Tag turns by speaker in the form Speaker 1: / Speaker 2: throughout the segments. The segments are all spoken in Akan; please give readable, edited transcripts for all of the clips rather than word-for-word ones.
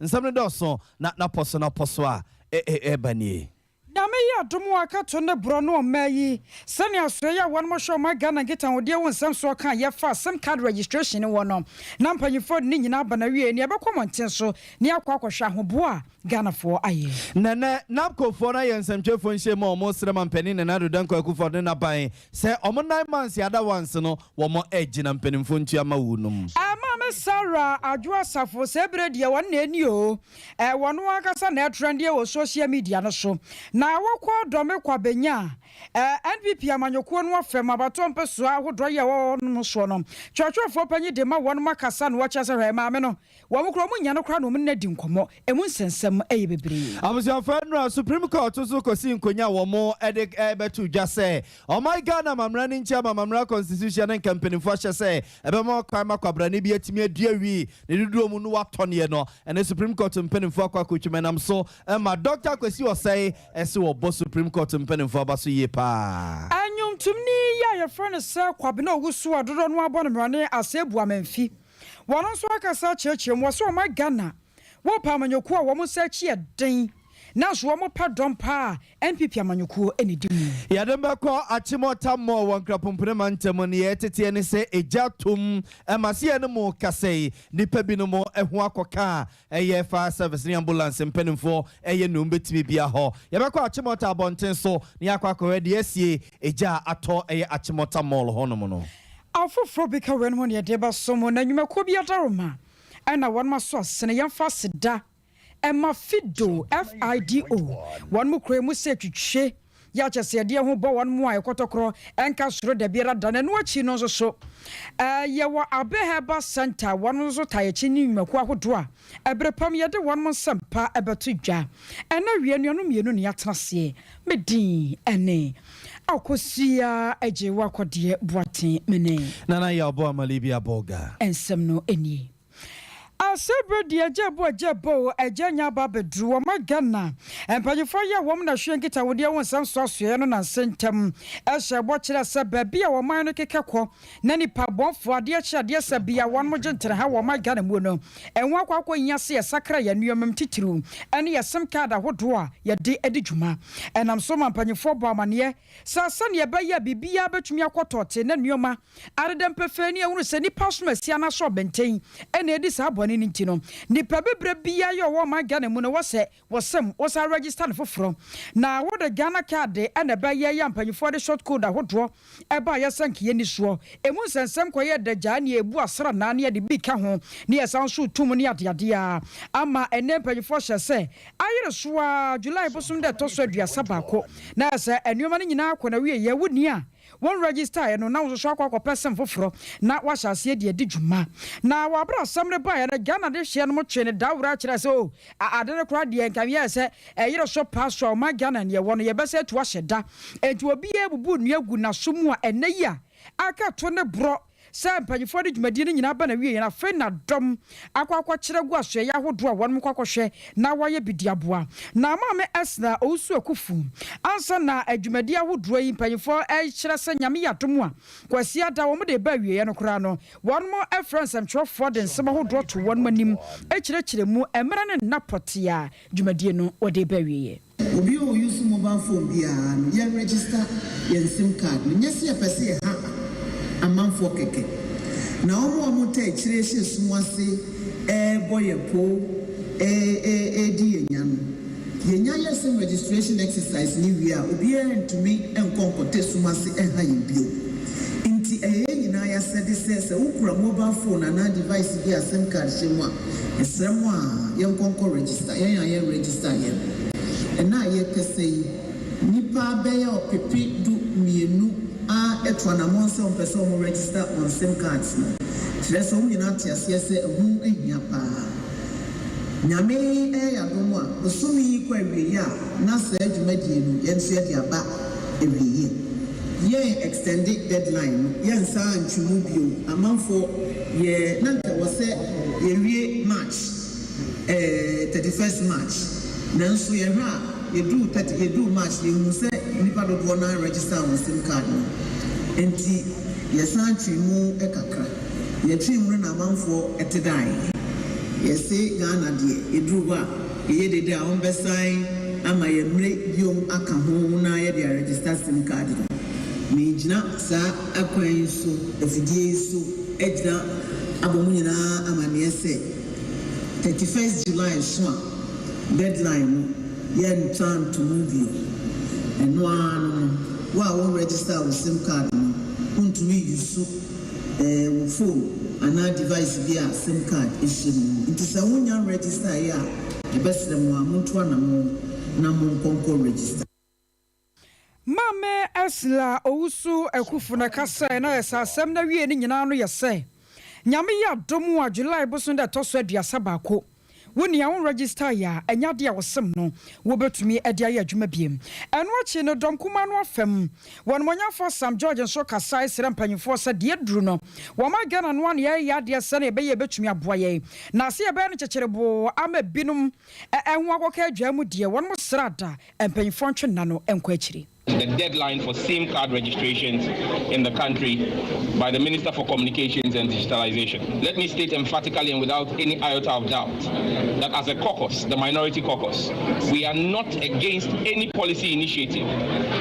Speaker 1: Nsɛm no dɔɔso na n'apɔ so n'apɔ so a ɛreba nie.
Speaker 2: Nyame yɛ adom a aka to ne borɔ no ɔmaa yi sɛnea asoɛeɛ a wɔnom hwɛ ɔman Ghana nkitahodeɛ ho nsɛm soɔ ka a yɛfa sim card registration wɔ no na mpanyinfoɔ de ne nyinaa aba n'awieɛ ne yɛbɛkɔ mmɔnten so ne akɔ akɔhwɛ ahoboa a Ghanafoɔ ayɛ.
Speaker 1: Nɛnɛ, NABCO foɔ no ayɛ nsɛmtwerɛfoɔ nhyiamu a wɔn resrɛ mampanin Nana Addo Dankwa Akufo-Addo ne n'aban sɛ wɔn 9 months adawance no wɔn regyina mpanimfoɔ ntua ma wunom.
Speaker 2: Maame Sarah Adwo Asafo, saa bere deɛ wɔn na ɛni oo, wɔn ankasa na ɛtrendeɛ wɔ social media no so. Na wɔkɔ Dɔme Kwabenya a, NPP amanyɔkuo no afam abatoɔ mpɛsoa ahodoɔ yi a ɛwɔ hɔ nom soɔ no, twerɛtwerɛfoɔ panyin de ma wɔnom akasa na wɔkyerɛ sɛ hwɛ maame no, wɔn koraa wɔn nnya no koraa na wɔn ne no adi nkɔmmɔ, ɛmu nsɛnsɛm yɛ bebree.
Speaker 1: Abusuafoɔ nnora Supreme Court nso kɔsii nkonya a wɔn de rebɛto dwa sɛ ɔman Ghana amammerɛ no nkyia ma amammerɛ constitution no nka mpanimfoɔ ahyɛ sɛ ɛbɛma kwan ma kwabrane bi atumi adi awi ne dodoɔ mu no watɔ neɛ no ɛne Supreme Court mpanimfoɔ akɔ akɔtwam ɛnam so ma Dɔkta Kwasi Osei ɛse wɔbɔ Supreme Court mpanimfoɔ aba so yie paa.
Speaker 2: Nnwomtomni yi a yɛfrɛ no sɛ Kwabena Owusu a dodoɔ no ara bɔ no mmrane Asei Boamamfi wɔn nso akasa akyerɛkyerɛ mu wɔ sɛ ɔman Ghana wɔpɛ amanyɔkuo a wɔn nsa akyi yɛ den nanso wɔn pɛ dɔm paa a NPP amanyɔkuo na ɛdi mu.
Speaker 1: Yɛde bɛkɔ Achimota Mall wɔ Nkrapompene mantam. Nea ɛteteɛ ne sɛ egya atom ma sɛ yɛne mo rekasa yi, nnipa binom ho akɔka a ɛyɛ fire service ne ambulance mpanimfoɔ ɛyɛ nea wɔbɛtumi biara hɔ. Yɛbɛkɔ Achimota abɔnten so na yɛakɔ akɔhwɛ deɛ asie egya a atɔ ɛyɛ Achimota Mall hɔnom no.
Speaker 2: Afoforɔ bi ka weinom ho na yɛde bɛso mo, na nnwumakuo bi adaworoma na wɔnom aso asene. Yɛmfa aseda mma Fido, F-I-D-O, wɔnom kura mu sɛ twitwe yɛ akyɛsɛdeɛ ho bɔ wɔnom a ɛkɔtɔkorɔ ɛnka soro dabiara da. Na ɛno akyi no nso so, yɛwɔ Abe Herbal Centre, wɔnom nso taa yɛkyi ne nnwumakuo ahodoɔ a ɛberɛ pam yɛde wɔnom nsɛmpa bɛto dwa. Ɛna awie anuanom mmienu na yɛatena aseɛ. Me din ne Akosua Agyewa Kɔdeɛ Boateng Mene.
Speaker 1: Nana Yaw Boamah Libya Bolga.
Speaker 2: Nsɛm no nie. Asɛberɛ deɛ agya bo agya bo o, agya nya aba abɛduru. Wɔma Ghana mpanyinfoɔ yɛ wɔn na hwɛ nkitahodeɛ ho nsɛm soasoɛeɛ no nansa ntam hyɛ bɔ kyerɛ sɛ baabi a ɔman no keka kɔ na nipa bɔnfoɔ adeɛ kye adeɛ sa bia wɔnom gye nteneha wɔ ɔman Ghana muo no ɛho akɔ akɔ hia sɛ yɛsakra yɛn nnoɔma mu titiriw ɛne yɛ sim card ahodoɔ a yɛde di dwuma. Ɛnam so ma mpanyinfoɔ bɔ amaneɛ sɛ sɛdeɛ ɛbɛyɛ a biribiara bɛtumi akɔ tɔɔtee na nnoɔma adedam pefee ne yɛhunu sɛ nnipa asom asi anaasɛ ɔbɛntɛn na ɛdi saa bɔne no nti no nipa bibire biara yɛ ɔwɔ ɔman Ghana mu no wɔ sɛ wɔsɛm wɔsan register no foforɔ na wode Ghana card na ɛbɛyɛ yɛ a mpanyinfoɔ de short code ahodoɔ ɛbaeɛ sɛ nka yɛnni soɔ ɛmu nsɛnsɛm kɔyɛ adagyaa ne ɛbu asranaa ne yɛde bi ka ho ne yɛsan nso reto mu ne adeadeɛ a ama ɛnnɛ mpanyinfoɔ hyɛ sɛ ayere so ara July bosom da ɛtɔ so 31 na sɛ nnoɔma no nyinaa kɔ n'awieɛ wonni a wɔn registaeɛ no na wo nso so akɔ akɔpɛ sim foforɔ na woahyɛ aseɛ de adi dwuma. Na wɔ aberɛ a asɛm no baeɛ no Ghana dehyeɛ nom twee no dawora kyerɛɛ sɛ oh ade no koraa deɛ nka yɛɛ sɛ ɛyere so paa so a ɔman Ghana neɛ ɛwɔ no yɛbɛsɛ atu ahyɛ da. Enti obiara bubu nnua gu n'aso mu a ɛnnɛ yi a aka to ne borɔ Sɛ mpanyimfoɔ de dwumadie no nyinaa ba n'awieɛ no, afei na dɔm akɔ akɔkyerɛ gu asoɛeɛ ahodoɔ a wɔnom kɔ akɔhwɛ na wɔayɛ bi de aboa. Na Maame Esna Owusu Akuffo, ansa na dwumadie ahodoɔ yi mpanyimfoɔ rekyerɛ sɛ Nyame yɛ adom a Kwasiada wɔn de reba awieɛ no koraa no, wɔnom frɛ nsɛmtwerɛfoɔ de nsɛm ahodoɔ to wɔnom anim kyerɛkyerɛ mu mmerɛ ne nna pɔtee a dwumadie no wɔde reba awieɛ.
Speaker 3: Obi a ɔ use mobile phone biara no yɛn register yɛn sim card no nyɛ sɛ yɛpɛ sɛ yɛha amanfoɔ kɛkɛ na wɔn a wɔn taa akyire hyɛ sum ase ɛrebɔ yɛn poo ɛredi yɛn nya no yɛnya yɛ sim registration exercise no wie a obiara ntumi nkɔ nkɔtɛ sum ase nha yɛn bio nti ɛyɛ yɛn nyinaa yasɛde sɛ sɛ wo kura mobile phone anaa device bi a sim card hyɛ mu a Mesrɛ mo a yɛnkɔ nkɔ register, yɛn a yɛn register yɛ no. Ɛnnɛ a yɛrekasa yi, nnipa bɛyɛ ɔpepe 12 a atu anamɔn sɛ wɔpɛ sɛ wɔn register wɔn sim cards no. Kyerɛ sɛ wɔn nyinaa te aseɛ sɛ ɛho hia paa. Nyame yɛ adom a, bosome yi kɔ awieɛ a, na saa dwumadie no yɛn nso yɛde aba awieɛ. Yɛn extende deadline no, yɛnsan ntwe mu bio. Amanfoɔ yɛ, na nka ɛwɔ sɛ yɛwie March eh, 31st March, nanso yɛhwɛ a, yɛduruu thirty, yɛduruu March no, yɛhunuu sɛ nnipa dodoɔ no ara register wɔn sim card no, enti yɛsan twee mu kakra. Yɛtwee mu no na amanfoɔ te daeɛ. Yɛse Ghana deɛ ɛduru hɔ a yɛyɛ dede a wɔbɛsan ama yɛn mmerɛ biom aka ho na yɛde aregister sim card no. Megyina saa akwan yi so, afidie yi so agyina abɔ mo nyinaa amanneɛ sɛ 31st July so a deadline no yɛntwa ntomu bio. Ɛno ara no, wo a wo register wo sim card no, wontumi use wo phone anaa device bi a sim card ɛhyɛ mu. Nti sɛ wonya register yi a, yɛbɛsrɛ mo a monto anammɔn na monkɔnkɔ register.
Speaker 2: Maame Ursula Owusu Ekuful na kasa na yɛ sɛ asɛm na wie ne nyinaa no yɛ sɛ Nyame yɛ adom a July bosom da ɛtɔ so 31, wo nea wo register yɛ a, ɛnyɛ adeɛ a wɔsɛm no wobɛtumi de ayɛ adwuma biem. Ɛno akyi no, dɔm kuma no afam wɔn mɔnyamfoɔ Sam George nso kasa srɛ mpanyinfoɔ sɛ deɛ duru no wɔma Ghana no a ne yɛyɛ adeɛ sɛ ne yɛbɛyɛ yɛbɛtumi aboa yɛn na ase yɛbɛyɛ no kyekyerebo ama binom ɛho akɔka adwa mu deɛ wɔn mo srada mpanyinfoɔ ntwe nna no nkɔ akyiri.
Speaker 4: The deadline for SIM card registrations in the country by the Minister for Communications and Digitalization. Let me state emphatically and without any iota of doubt that as a caucus, the minority caucus, we are not against any policy initiative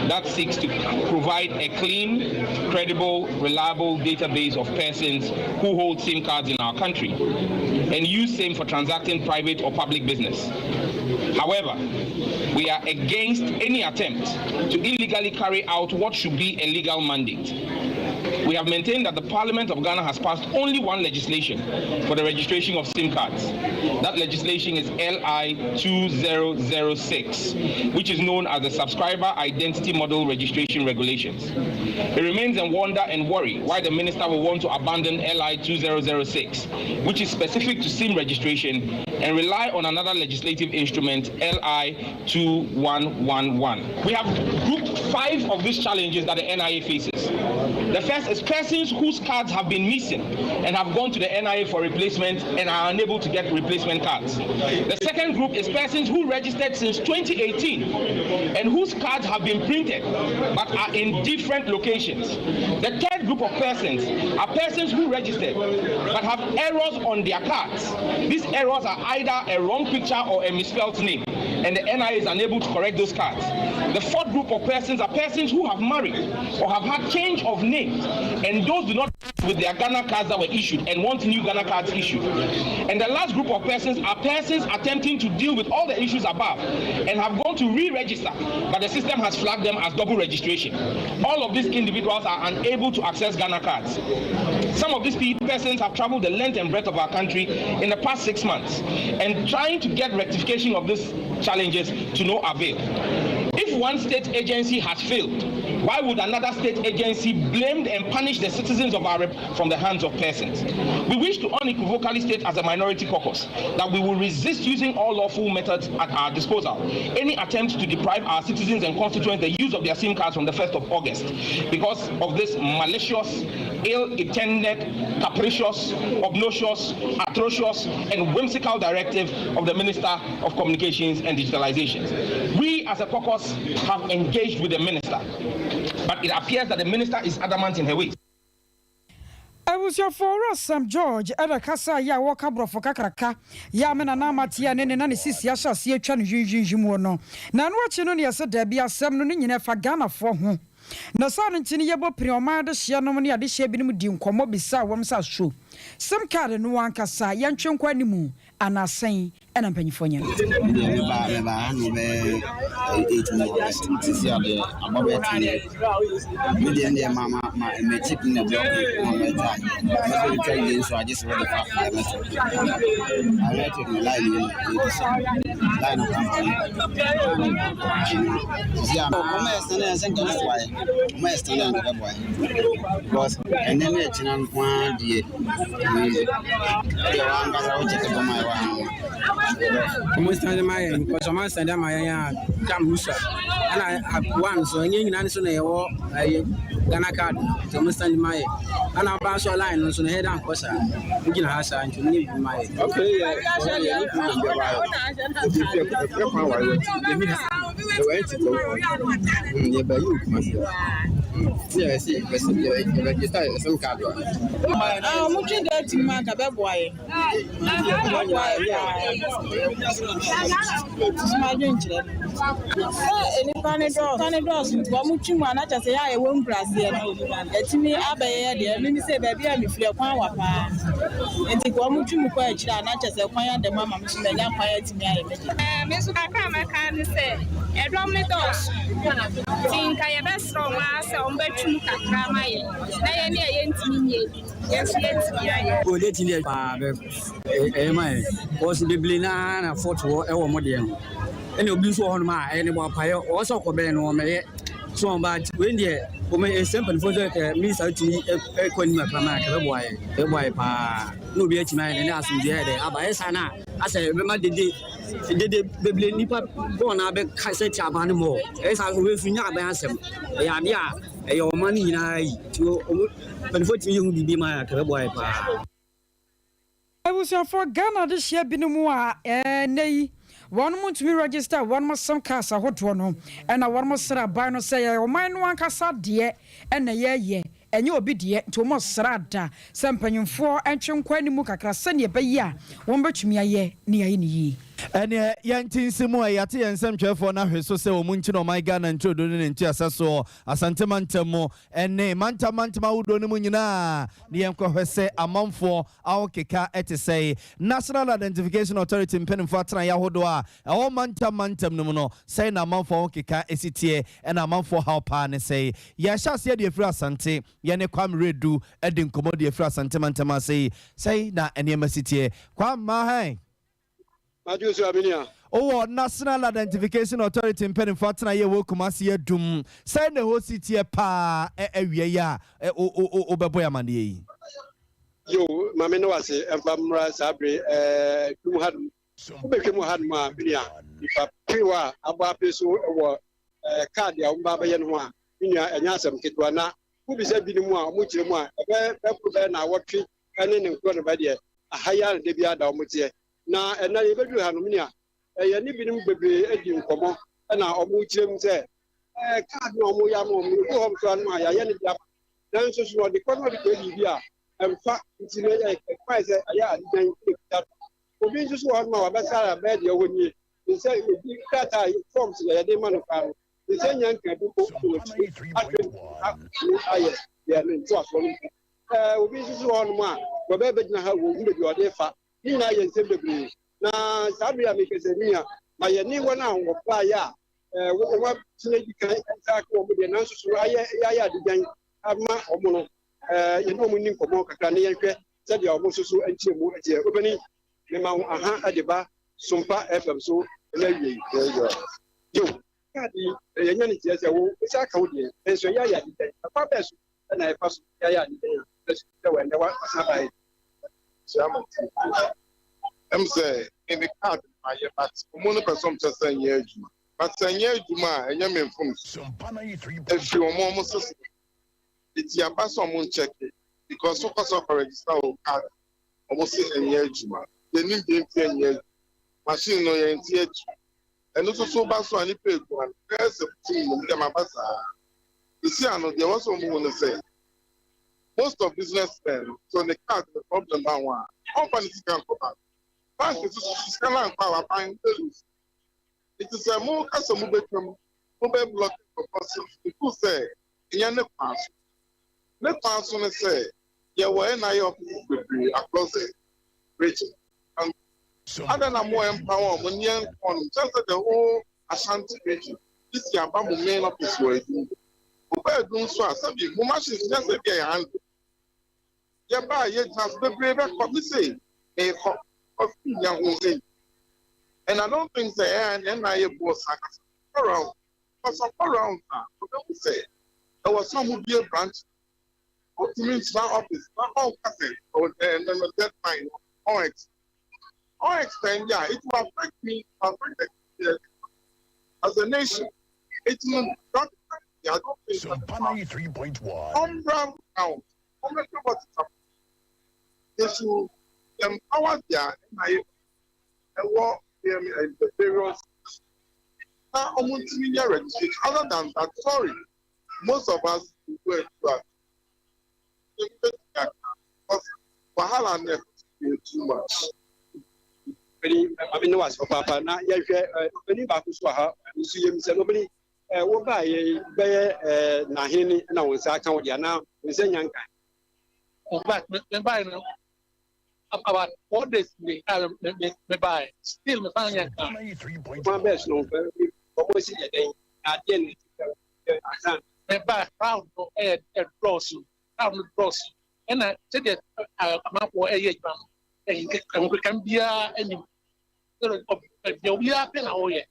Speaker 4: that seeks to provide a clean, credible, reliable database of persons who hold SIM cards in our country and use same for transacting private or public business. However, we are against any attempt to illegally carry out what should be a legal mandate. We have maintained that the Parliament of Ghana has passed only one legislation for the registration of SIM cards. That legislation is LI 2006, which is known as the Subscriber Identity Model Registration Regulations. It remains a wonder and worry why the minister will want to abandon LI 2006, which is specific to SIM registration, and rely on another legislative instrument, LI 2111. We have grouped five of these challenges that the NIA faces. The first is persons whose cards have been missing and have gone to the NIA for replacement and are unable to get replacement cards. The second group is persons who registered since 2018 and whose cards have been printed but are in different locations. The third group of persons are persons who registered but have errors on their cards. These errors are either a wrong picture or a misspelled name, and the NIA is unable to correct those cards. The fourth group of persons are persons who have married or have had change of names, and those do not with their Ghana cards that were issued and want new Ghana cards issued. And the last group of persons are persons attempting to deal with all the issues above and have gone to re-register, but the system has flagged them as double registration. All of these individuals are unable to access Ghana cards. Some of these persons have traveled the length and breadth of our country in the past 6 months and trying to get rectification of these challenges to no avail. If one state agency has failed, why would another state agency blame and punish the citizens of our from the hands of persons? We wish to unequivocally state as a minority caucus that we will resist using all lawful methods at our disposal any attempt to deprive our citizens and constituents the use of their SIM cards from the 1st of August because of this malicious, ill-intended, capricious, obnoxious, atrocious, and whimsical directive of the Minister of Communications and Digitalization. We as a caucus have engaged with the minister, but it appears that the minister is adamant in her ways.
Speaker 2: Abusuafoɔ, Owura Sam George ɛna kasa yɛ a wɔka borɔfo kakraka yɛ a me nana amateɛ ne ne na ne sisi ahyɛ aseɛ atwa no hwinhwinhwim wɔ no na ɛno akyi no ne yɛsɛ daabi, asɛm no ne nyina fa Ghanafoɔ ho na saa no nti no yɛbɔ pini ɔman adehyeɛ nom ne adehyeɛ binom di nkɔmmɔ bisa wɔm sɛ aso SIM card no ankasa yɛntwe nkɔ animu anaasɛn ɛna mpanyinfoɔ nyɛ no.
Speaker 5: Deɛ meba ha no bɛyɛ 8 months, nti si adeɛ abɔ bɛyɛ 10 years. Me deɛ ma ma chip na block na ma twa mɛ sɛ twa yie nso agye sɛ wɔde fa biometric no line yɛ no yɛ sɛ line no kan si a ɔmo yɛ sɛ ne sɛ nka bɛboa yɛ, ɔmo yɛ sɛ ne nka bɛboa yɛ because ɛnɛ ne ɛkyina nko ara deɛ deɛ wankasa wokyɛ kɛ bɔma ɛwɔ ha no.
Speaker 6: Ɔmo stand ma yɛn because ɔmo stand ama yɛn a tam rusa ɛna one so ɛnyɛ nyinaa nso na yɛwɔ ɛyɛ Ghana card, nti ɔmo stand ma yɛ ɛna ɔba nso line no nso na ɛyɛ dan kɔ saa wogyina ha saa, nti ɔmo nyɛ bibi ma yɛ.
Speaker 7: Okay, yɛ yɛ ne problem bi wa yɛ ebi fi ɛfɛ kwan wa yɛ yɛ mi ha yɛ wɔ ɛnti tɔ yɛ bɛ yi o kuma se.
Speaker 6: Nti na yɛse yɛpɛ sɛ yɛ register yɛ sim card a.
Speaker 8: Ah, ɔmo twe date mu a nka bɛboa yɛn. Bɛboa yɛn paa. Nso m'adwenkyerɛ no. Sɛ nnipa no dɔɔso, nnipa no dɔɔso nti wɔn twe mu a na kyerɛ sɛ yɛn a yɛwɔ nkuraseɛ no yɛtumi abɛyɛ deɛ ɛno ne sɛ baabi a mefiri ɛkwan wa paa nti ka wɔn twe mu kɔ akyire a na kyerɛ sɛ kwan ada mu ama me nso manya kwan atumi ayɛ me deɛ.
Speaker 9: Me nso kakra a mɛka ne sɛ ɛdɔm no dɔɔso nti nka yɛbɛsrɛ wɔn ara sɛ wɔbɛtwe mu kakra ama yɛn na yɛn a yɛntumi nyɛ bi yɛn nso yɛatumi ayɛ.
Speaker 6: O date deɛ paa bɛ ɛyɛ ma yɛ cause bebree naa na fault wɔ ɛwɔ mo deɛ ho ɛna obi nso wɔ hɔnom a ɛyɛ ne bɔ apayɛ ɔwɔ sɛ ɔkɔ bɛn no ɔmɛyɛ so wɔn ba wei deɛ wɔn ɛsɛ mpanimfoɔ sɛ kɛ minista tumi ɛkɔ anim akra ma kɛ bɛboa yɛ bɛboa yɛ paa na obi atumi ayɛ ne asomdwoeɛ yɛ dɛ aba ɛyɛ saa na asɛ bɛma dede dede bebree nipa bɔɔl na abɛka sɛ ti aban no mɔ ɛyɛ saa wei nso nya aban asɛm ɛyɛ adeɛ a ɛyɛ ɔman no nyinaa yi nti wɔn mpanimfoɔ tumi yɛ ho biribi ma yɛ kɛ bɛboa yɛ paa.
Speaker 2: Abusuafoɔ, Ghana adehyeɛ binom a ɛnnɛ yi wɔnom ntumi register wɔnom sim cards ahodoɔ no ɛna wɔnom srɛ aban no sɛ ɛyɛ ɔman no ankasa deɛ ɛna yɛyɛ ɛnyɛ obi deɛ nti wɔn srɛ ada sɛ mpanyinfoɔ ntwe nkɔ anim kakra sɛdeɛ ɛbɛyɛ a wɔn bɛtumi ayɛ ne yɛayɛ ne yie.
Speaker 1: Ɛneɛ yɛnte nsi mu a yɛate yɛn nsɛmtwerɛfoɔ no ahwe so sɛ wɔn nkyi na ɔman Ghana nturodo ne ne ntuasɛ soɔ Asante mantam mu ne mantam mantam ahodoɔ no mu nyinaa ne yɛnkɔhwɛ sɛ amanfoɔ ahokeka te sɛn. National Identification Authority mpanimfoɔ atenaeɛ ahodoɔ a ɛwɔ mantam mantam no mu no, sɛn na amanfoɔ ahokeka si teɛ ɛna amanfoɔ haw paa ne sɛn. Yɛhyɛ aseɛ de afiri Asante, yɛne Kwame Redu adi nkɔmmɔ de afiri Asante mantam ase yi, sɛn na nneɛma si teɛ. Kwame, Mahan.
Speaker 10: Matthew so Aminia.
Speaker 1: Wowɔ National Identification Authority mpanimfoɔ atenaeɛ wɔ Kumasi Adum. Sɛn na ɛhɔ si teɛ paa awia yi a wobɛbɔ yɛn amanneɛ yi?
Speaker 10: Yo, ma me ne wo ase mfa mmra saa bere Adum hanom. Wobɛhwɛ mu hanom a, me nua, nnipa pii a abɔ ape so wɔ kaade a wɔba abɛyɛ no ho a, me nua, ɛnyɛ asɛm ketewa. Na wobisa binom a, wɔkyerɛ mu a, ɛbɛyɛ bɛkoro bɛyɛ naawɔtwe ne ne nkorɔ no bɛ deɛ, aha yi ara na da biara da wɔteɛ. Na ɛnnɛ yɛbɛduru ha no, me nua, yɛne binom bebree adi nkɔmmɔ na wɔrekyerɛ mu sɛ ɛɛ kaad no a wɔyɛ ama wɔn no, ebi wɔ hɔ koraa no a yɛayɛ no de ama, nanso so no ɔde kɔ na ɔde kɔyɛ biribi a ɛmfa nti no ɛyɛ ɛkwae sɛ ɛyɛ ade dɛn na ɛkuta no. Obi nso so wɔ hɔnom a wabɛsra a bɛyɛ deɛ ɔwɔ nie, ne sɛ obi krataa forms na yɛde ma no koraa no, ne sɛ nya nka bi mpo na watumi ahwɛ mu ayɛ deɛ ne ntoasoɔ no mpo. Ɛɛ obi nso so wɔ hɔnom a wɔbɛyɛ bɛgyina ha wɔhu baabi a ɔde fa. Ne nyinaa yɛ nsɛm bebree. Na saa bere a meka sɛ, Me nua, ma yɛne wɔn a wɔbaeɛ a wɔatena adi kan nsa aka wɔn deɛ nanso so ayɛ yɛayɛ adegyan ama wɔn no, yɛne wɔn nni nkɔmmɔ kakra na yɛnhwɛ sɛdeɛ wɔn nso so nkyerɛmu teɛ. Ɔpanin, mema wo aha de ba Sompa FM so na awiei. Yo, kaade yi, yɛanya ne nteɛ sɛ wo nsa aka wo deɛ, nanso ɛyɛ ayɛ adegyan. Ɛkwan bɛn so na ɛfa so de ayɛ adegyan a ɛso sɛ wɔ ɛnnɛ wasan baeɛ?
Speaker 11: Kyia mo tie. Ɛm sɛ me me card no mayɛ but ɔmo no pɛ sɛ ɔmo kyerɛ sɛ ɛnyɛ adwuma but sɛ ɛnyɛ adwuma a ɛnyɛ me mfomso ɛfiri ɔmo ɔmo system nti aba sɛ ɔmo nkyɛke because wokɔ sɛ ɔkɔ register wo card ɔmo se ɛnyɛ adwuma yɛnim deɛ nti ɛnyɛ adwuma machine no yɛn nti akyi ɛno nso so ba so a nipa eguan bɛyɛ sɛ bosom mu deɛ maba saa sisi ano deɛ ɛwɔ sɛ ɔmo hu no sɛ most of business men no so ne card no problem ba ho a ɔmfa ne sika nkɔ bank. Bank nso so sika no ankɔ a waban bɛ lose. Nti sɛ mo ka sɛ mo bɛtwa mu mo bɛ block nkurɔfoɔ so me feel sɛ ɛnyɛ ne kwan so. Ne kwan so ne sɛ yɛwɔ NIA offices bebree across the region and adɛn na mo empower wɔn ne yɛn nkɔ nom kyɛn sɛ the whole Ashanti region this year aba mo main office wɔ Adum. Mo ba Adum nso a sɛbi mo machines nyɛ sɛ ebi a yɛ handle. Yɛ ba a yɛ gyina so bebree bɛ kɔ me sei meekɔ cause me nya ho eyi. And I don't think sɛ ɛɛ ɛna ayɛ boss ankasa ɔkɔ round cause ɔkɔ round a ɔbɛhu sɛ ɛwɔ sɛ ɔmo bue branch. Ɔntumi ntena office na ɔnka sɛ ɔwɔ ɛɛ no no deadline no ɔn extend. Ɔn extend a it will affect me, it will affect the the as a nation. Eti no practically I don't think sɛ ɔmbra round ɔmmɛhwɛ what is happening. They should empower their NIA ɛwɔ the various na ɔmo ntumi nyɛ registration other than that sorry most of us. Obu atu a me bɛtumi aka because wahala no ɛkɔ so yɛ too much.
Speaker 10: Ɔpanin, maame ne wase papaapa na yɛhwɛ ɔpanin baako so wɔ ha nso yɛ mi sɛ no ɔpanin wo ba yɛ bɛyɛ n'ahene na wɔn nsa aka wo deɛ anaa wɔn nsa nya nkan.
Speaker 12: In fact, me me buy no about 4 days me a me me me buy still me fan yɛn kan.
Speaker 10: Kwan bɛɛ so no wɔn si yɛ dɛn adeɛ na ɛti ansa.
Speaker 12: Me buy crowd no ɛyɛ ɛdɔɔso, crowd no dɔɔso, ɛna sɛdeɛ amanfoɔ ɛyɛ adwuma no, ɛyɛ nkekam biara ɛnim sɛdeɛ ɔbi obiara pɛ na ɔyɛ.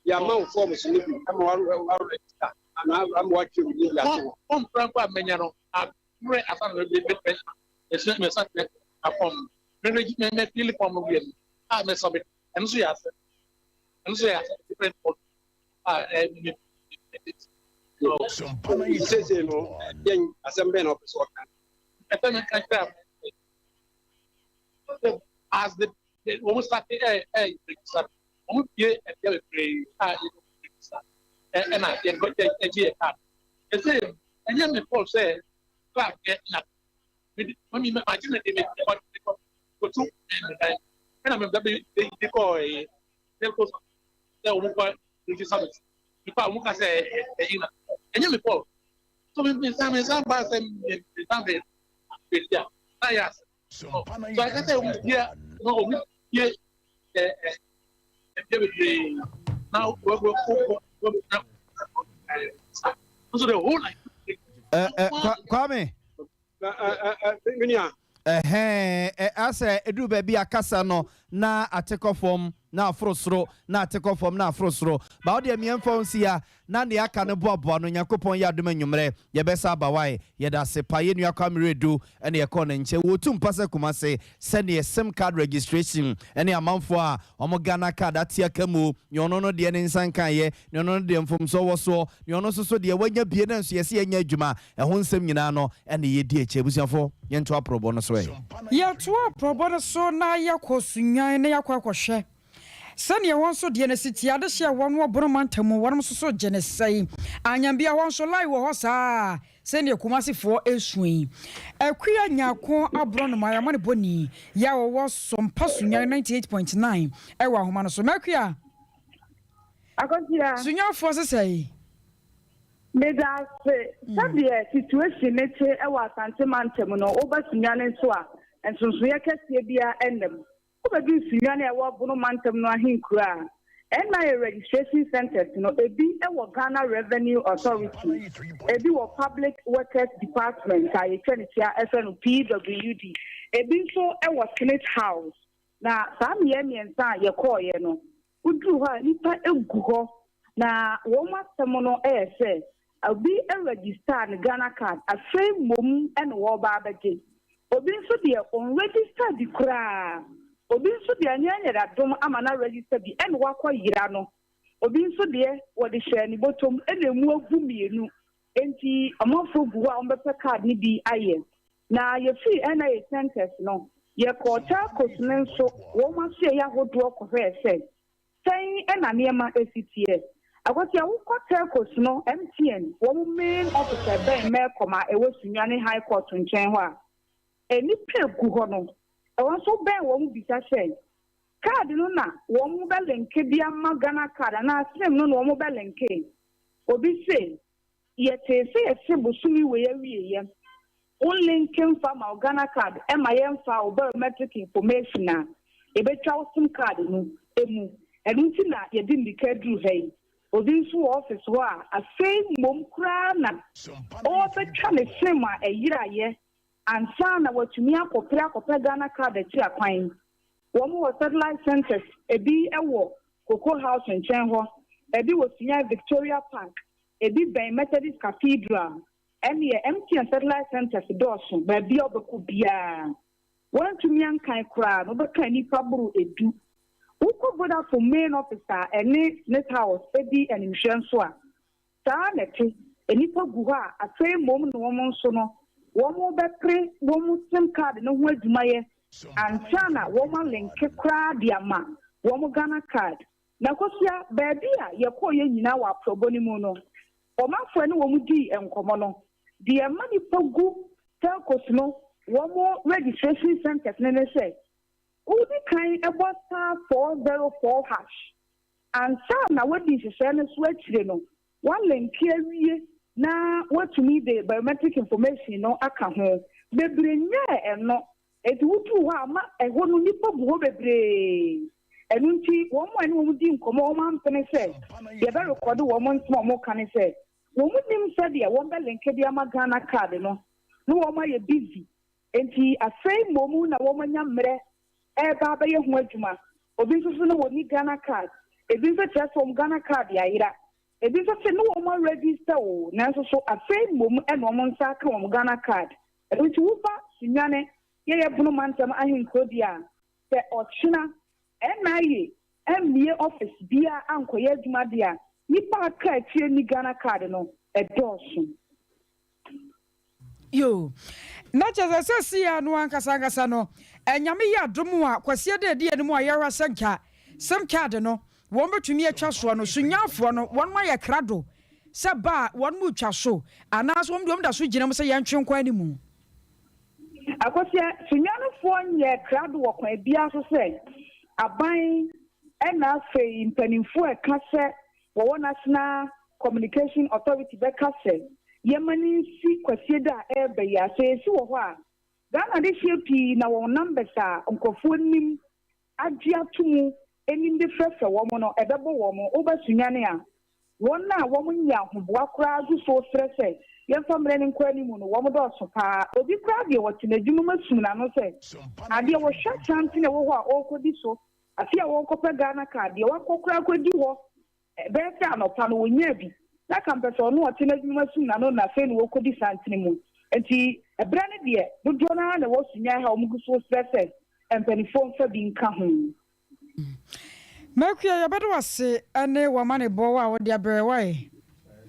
Speaker 10: Yàmà wo forms no bi ama wa wa register anaa ama watwerɛ wo din de ato hɔ.
Speaker 12: Form kura mpo a menya no abrɛ asa na me me me me me sa a form me me me me fill form no wie no a me submit, ɛno nso yɛ asɛ, ɛno nso yɛ asɛ different form a ɛ me me
Speaker 10: me. Seesei no yɛn asɛm bɛn na ɔpɛ sɛ ɔka?
Speaker 12: Ɛsɛ mi ka kyerɛ as the wɔn start ɛ ɛ register, wɔn bie ɛdeɛ bebree a yɛ register ɛ ɛna yɛ yɛ ɛgye yɛ card. Ɛsɛ ɛnyɛ mi fault sɛ clerk yɛ na mi di mi mi agye mi de mi kɔ kɔ kotu mi dan ɛna mi bɛ bi de de kɔ ɛyɛ telco sɛ wɔn kɔ register mi nipa wɔn ka sɛ ɛ ɛyi na ɛnyɛ mi fault, so mi mi nsa ba sɛ mi mi nsa bɛ bɛ di a na yɛ ase so aka sɛ wɔn bie na wɔn bie ɛ ɛ ɛbie bebree na wɔ wɔ wɔ wɔ na ɛ nso the whole like.
Speaker 1: Ɛ ɛ Kwame.
Speaker 10: Menua.
Speaker 1: Ɛhɛn, ɛ asɛ eduru baabi a kasa no na ate kɔ fam na aforo soro, na ate kɔ fam na aforo soro. Ba wo deɛ mmiɛnfa wo nsi ya na nea aka no boaboa no. Nyankopɔn yɛ adom, anwummerɛ yɛbɛsa aba wae. Yɛda ase pa yɛ nua Kwame Redu ɛne yɛkɔɔ ne nkyɛn wɔtu mpa sɛ Kumase sɛneɛ SIM card registration ɛne amanfoɔ a ɔmo Ghana card ate aka mu, nea ɔno no deɛ ne nsa nkaeɛ, nea ɔno no deɛ mfomsoɔ wɔ soɔ, nea ɔno nso so deɛ wanya bie na nso yɛsɛ yɛnyɛ adwuma, ɛho nsɛm nyinaa no ɛne yɛdi akyi. Abusuafoɔ, yɛnto aprɔbɔ no so ɛ.
Speaker 2: Yɛtoa aprɔbɔ no so na yɛkɔ Sunwan na yɛakɔ akɔhwɛ sɛneɛ wɔn nso deɛ no si tie adehyeɛ a wɔn wɔ Bono mantam mu, wɔn nso so gye ne sɛe anyambia hɔ nso line wɔ hɔ saa sɛneɛ Kumasefoɔ ɛsua yi. Akua Nyako aborɔ nom ayamɔ ne bɔni yɛ a wɔwɔ Sompa Sunwan 98.9 ɛwɔ ahoma no so. Makua.
Speaker 13: Akɔsia.
Speaker 2: Sunyanfoɔ sesɛe?
Speaker 13: Meda ase. Sɛdeɛ situation ne te wɔ Asante mantam no, woba Sunyani nso a, nsonsonoeɛ kɛseɛ biara ɛnnam. Wobɛduru Sunyani a ɛwɔ Bono mantam no ahenkuro a, NIA registration centers no, ebi wɔ Ghana Revenue Authority, ebi wɔ Public Workers Department a yɛtwa ne tia ɛfrɛ no PWD, ebi nso wɔ Senate House. Na saa mmeae mmiɛnsa a yɛkɔɔeɛ no, woduru hɔ a nnipa gu hɔ, na wɔn asɛm no yɛ sɛ obi register ne Ghana card, afei mmom na wɔreba abɛgye. Obi nso deɛ ɔnregister bi koraa. Obi nso deɛ anyɛ anyadadom ama no aregister bi ɛna wakɔ yera no. Obi nso deɛ wɔde hyɛɛ ne bɔtɔm ɛna emu agu mmienu. Enti ɔmanfoɔ gu hɔ a wɔbɛpɛ card no bi ayɛ. Na yɛfiri NIA centers no, yɛkɔɔ telcos no nso wɔn asoɛeɛ ahodoɔ kɔhwɛɛ sɛ sɛn na nneɛma esi teɛ. Akosua, wokɔ telcos no, MTN wɔn main office a ɛbɛn Melcom a ɛwɔ Sunyani High Court nkyɛn hɔ a, nnipa egu hɔ no, ɛwɔ nso bɛn wɔn bisa sɛ card no na wɔn bɛ link de ama Ghana card anaa SIM no na wɔn bɛ link. Obi se yɛtee sɛ yɛse bosome wei awieɛ wo link mfa ma wo Ghana card ɛma yɛmfa wo biometric information a yɛbɛtwa wo SIM card no emu, ɛno nti na yɛde mmirika aduru ha yi. Obi nso wɔ office hɔ a afei mmom koraa na ɔrebɛtwa ne SIM a ɛyeraeɛ ansa na watumi akɔpere akɔpɛ Ghana card akyi akwan. Wɔn wɔ satellite centers, ebi wɔ Cocoa House nkyɛn hɔ, ebi wɔ Sunyani Victoria Park, ebi bɛn Methodist Cathedral. Ɛneɛ MTN satellite centers dɔɔso, baabi a wobɛkɔ biara wɔntumi ankan koraa no wobɛka nnipa boro 10. Wokɔ Vodafone main office a ɛne Smith House di animhwɛ nso a, saa na ɛte, nnipa gu hɔ a afei mmom na wɔn nso no wɔn bɛpere wɔn SIM card no ho adwumayɛ ansa na wɔn alink koraa de ama wɔn Ghana card. Na Kosua, baabi a yɛkɔɔ yɛn nyinaa wɔ aprɔbɔ no mu no, ɔmanfoɔ ne wɔn dii nkɔmmɔ no. Deɛ ɛma nnipa gu telcos no wɔn registration centres no ne sɛ, wodi kan bɔ star 404 hash ansa na woadi nhyehyɛe no so akyire no, woalenke awie na woatumi de biometric information no aka ho. Bebree nyɛɛ ɛno, enti woduu hɔ a ma ɛhɔ no nnipa gu hɔ bebree. Ɛno nti wɔn a ɛne wɔn dii nkɔmmɔ a wɔampene sɛ yɛbɛrekɔde wɔn nsɛm a wɔka ne sɛ, Wɔn nim sɛdeɛ wɔn bɛ linke de ama Ghana card no na wɔn ayɛ busy nti afei mmom na wɔn anya mmerɛ ɛreba abɛyɛ ho adwuma. Obi nso se na wɔnni Ghana card, ebi nso kyerɛ sɛ wɔn Ghana card ayera, ebi nso se na wɔn a register o nanso so afei mmom na wɔn nsa aka wɔn Ghana card. Ɛno nti woba Sunyani yɛyɛ Bono mantam ahenkuro deɛ a, sɛ ɔkyena NIA ammue office biaa ankɔyɛ adwuma deɛ a, nnipa a aka akyire nni Ghana card no ɛdɔɔso.
Speaker 2: Yoo. Na kyerɛ sɛ seesei ara no ankasa ankasa no, Nyame yɛ adom a, Kwasiada a ɛdi anim a yɛhwɛ sɛ nka sim card no wɔn bɛtumi atwa soɔ no, Sunyaafoɔ no wɔn ayɛ krado sɛ ba a wɔn retwa so anaasɛ wɔn deɛ wɔn da so gyina mu sɛ yɛntwe nkɔ anim?
Speaker 13: Akosua, Sunyanifoɔ nyɛɛ krado wɔ kwan biara so sɛ aban ɛna afei mpanimfoɔ a ɛka sɛ wɔwɔ National Communication Authority bɛka sɛ yɛma no nsi Kwasieda a ɛreba yi a, sɛ ɛsi wɔ hɔ a, Ghana adehyeɛ pii na wɔn numbers a nkurɔfoɔ nim agye ato mu anim de frɛfrɛ wɔn no, ɛbɛbɔ wɔn. Woba Sunyani a, wɔn a wɔnyɛ ahoboa koraa gu so resrɛ sɛ yɛmfa mmerɛ no nkɔ anim no, wɔn dɔɔso pa ara. Obi koraa deɛ, ɔte n'adwuma mu asum n'ano sɛ, adeɛ wɔhwɛ santen a ɛwɔ hɔ a ɔrekɔdi so, afei a ɔrekɔpɛ Ghana card, deɛ wakɔ koraa akɔdi hɔ Ɛbɛyɛ sɛ anɔpa no wɔnyaa bi, na kampɛ sɛ ɔno a ɔte n'adwuma sum n'ano na afei na wɔrekɔdi santene mu. Enti ɛberɛ no deɛ, dodoɔ no ara na ɛwɔ Sunyani ha a wɔgu so resrɛ sɛ mpanimfoɔ mfa bi nka ho.
Speaker 2: Makua, yɛbɛda wo ase ne w'amanebɔ a wode abrɛ yɛn. Wae?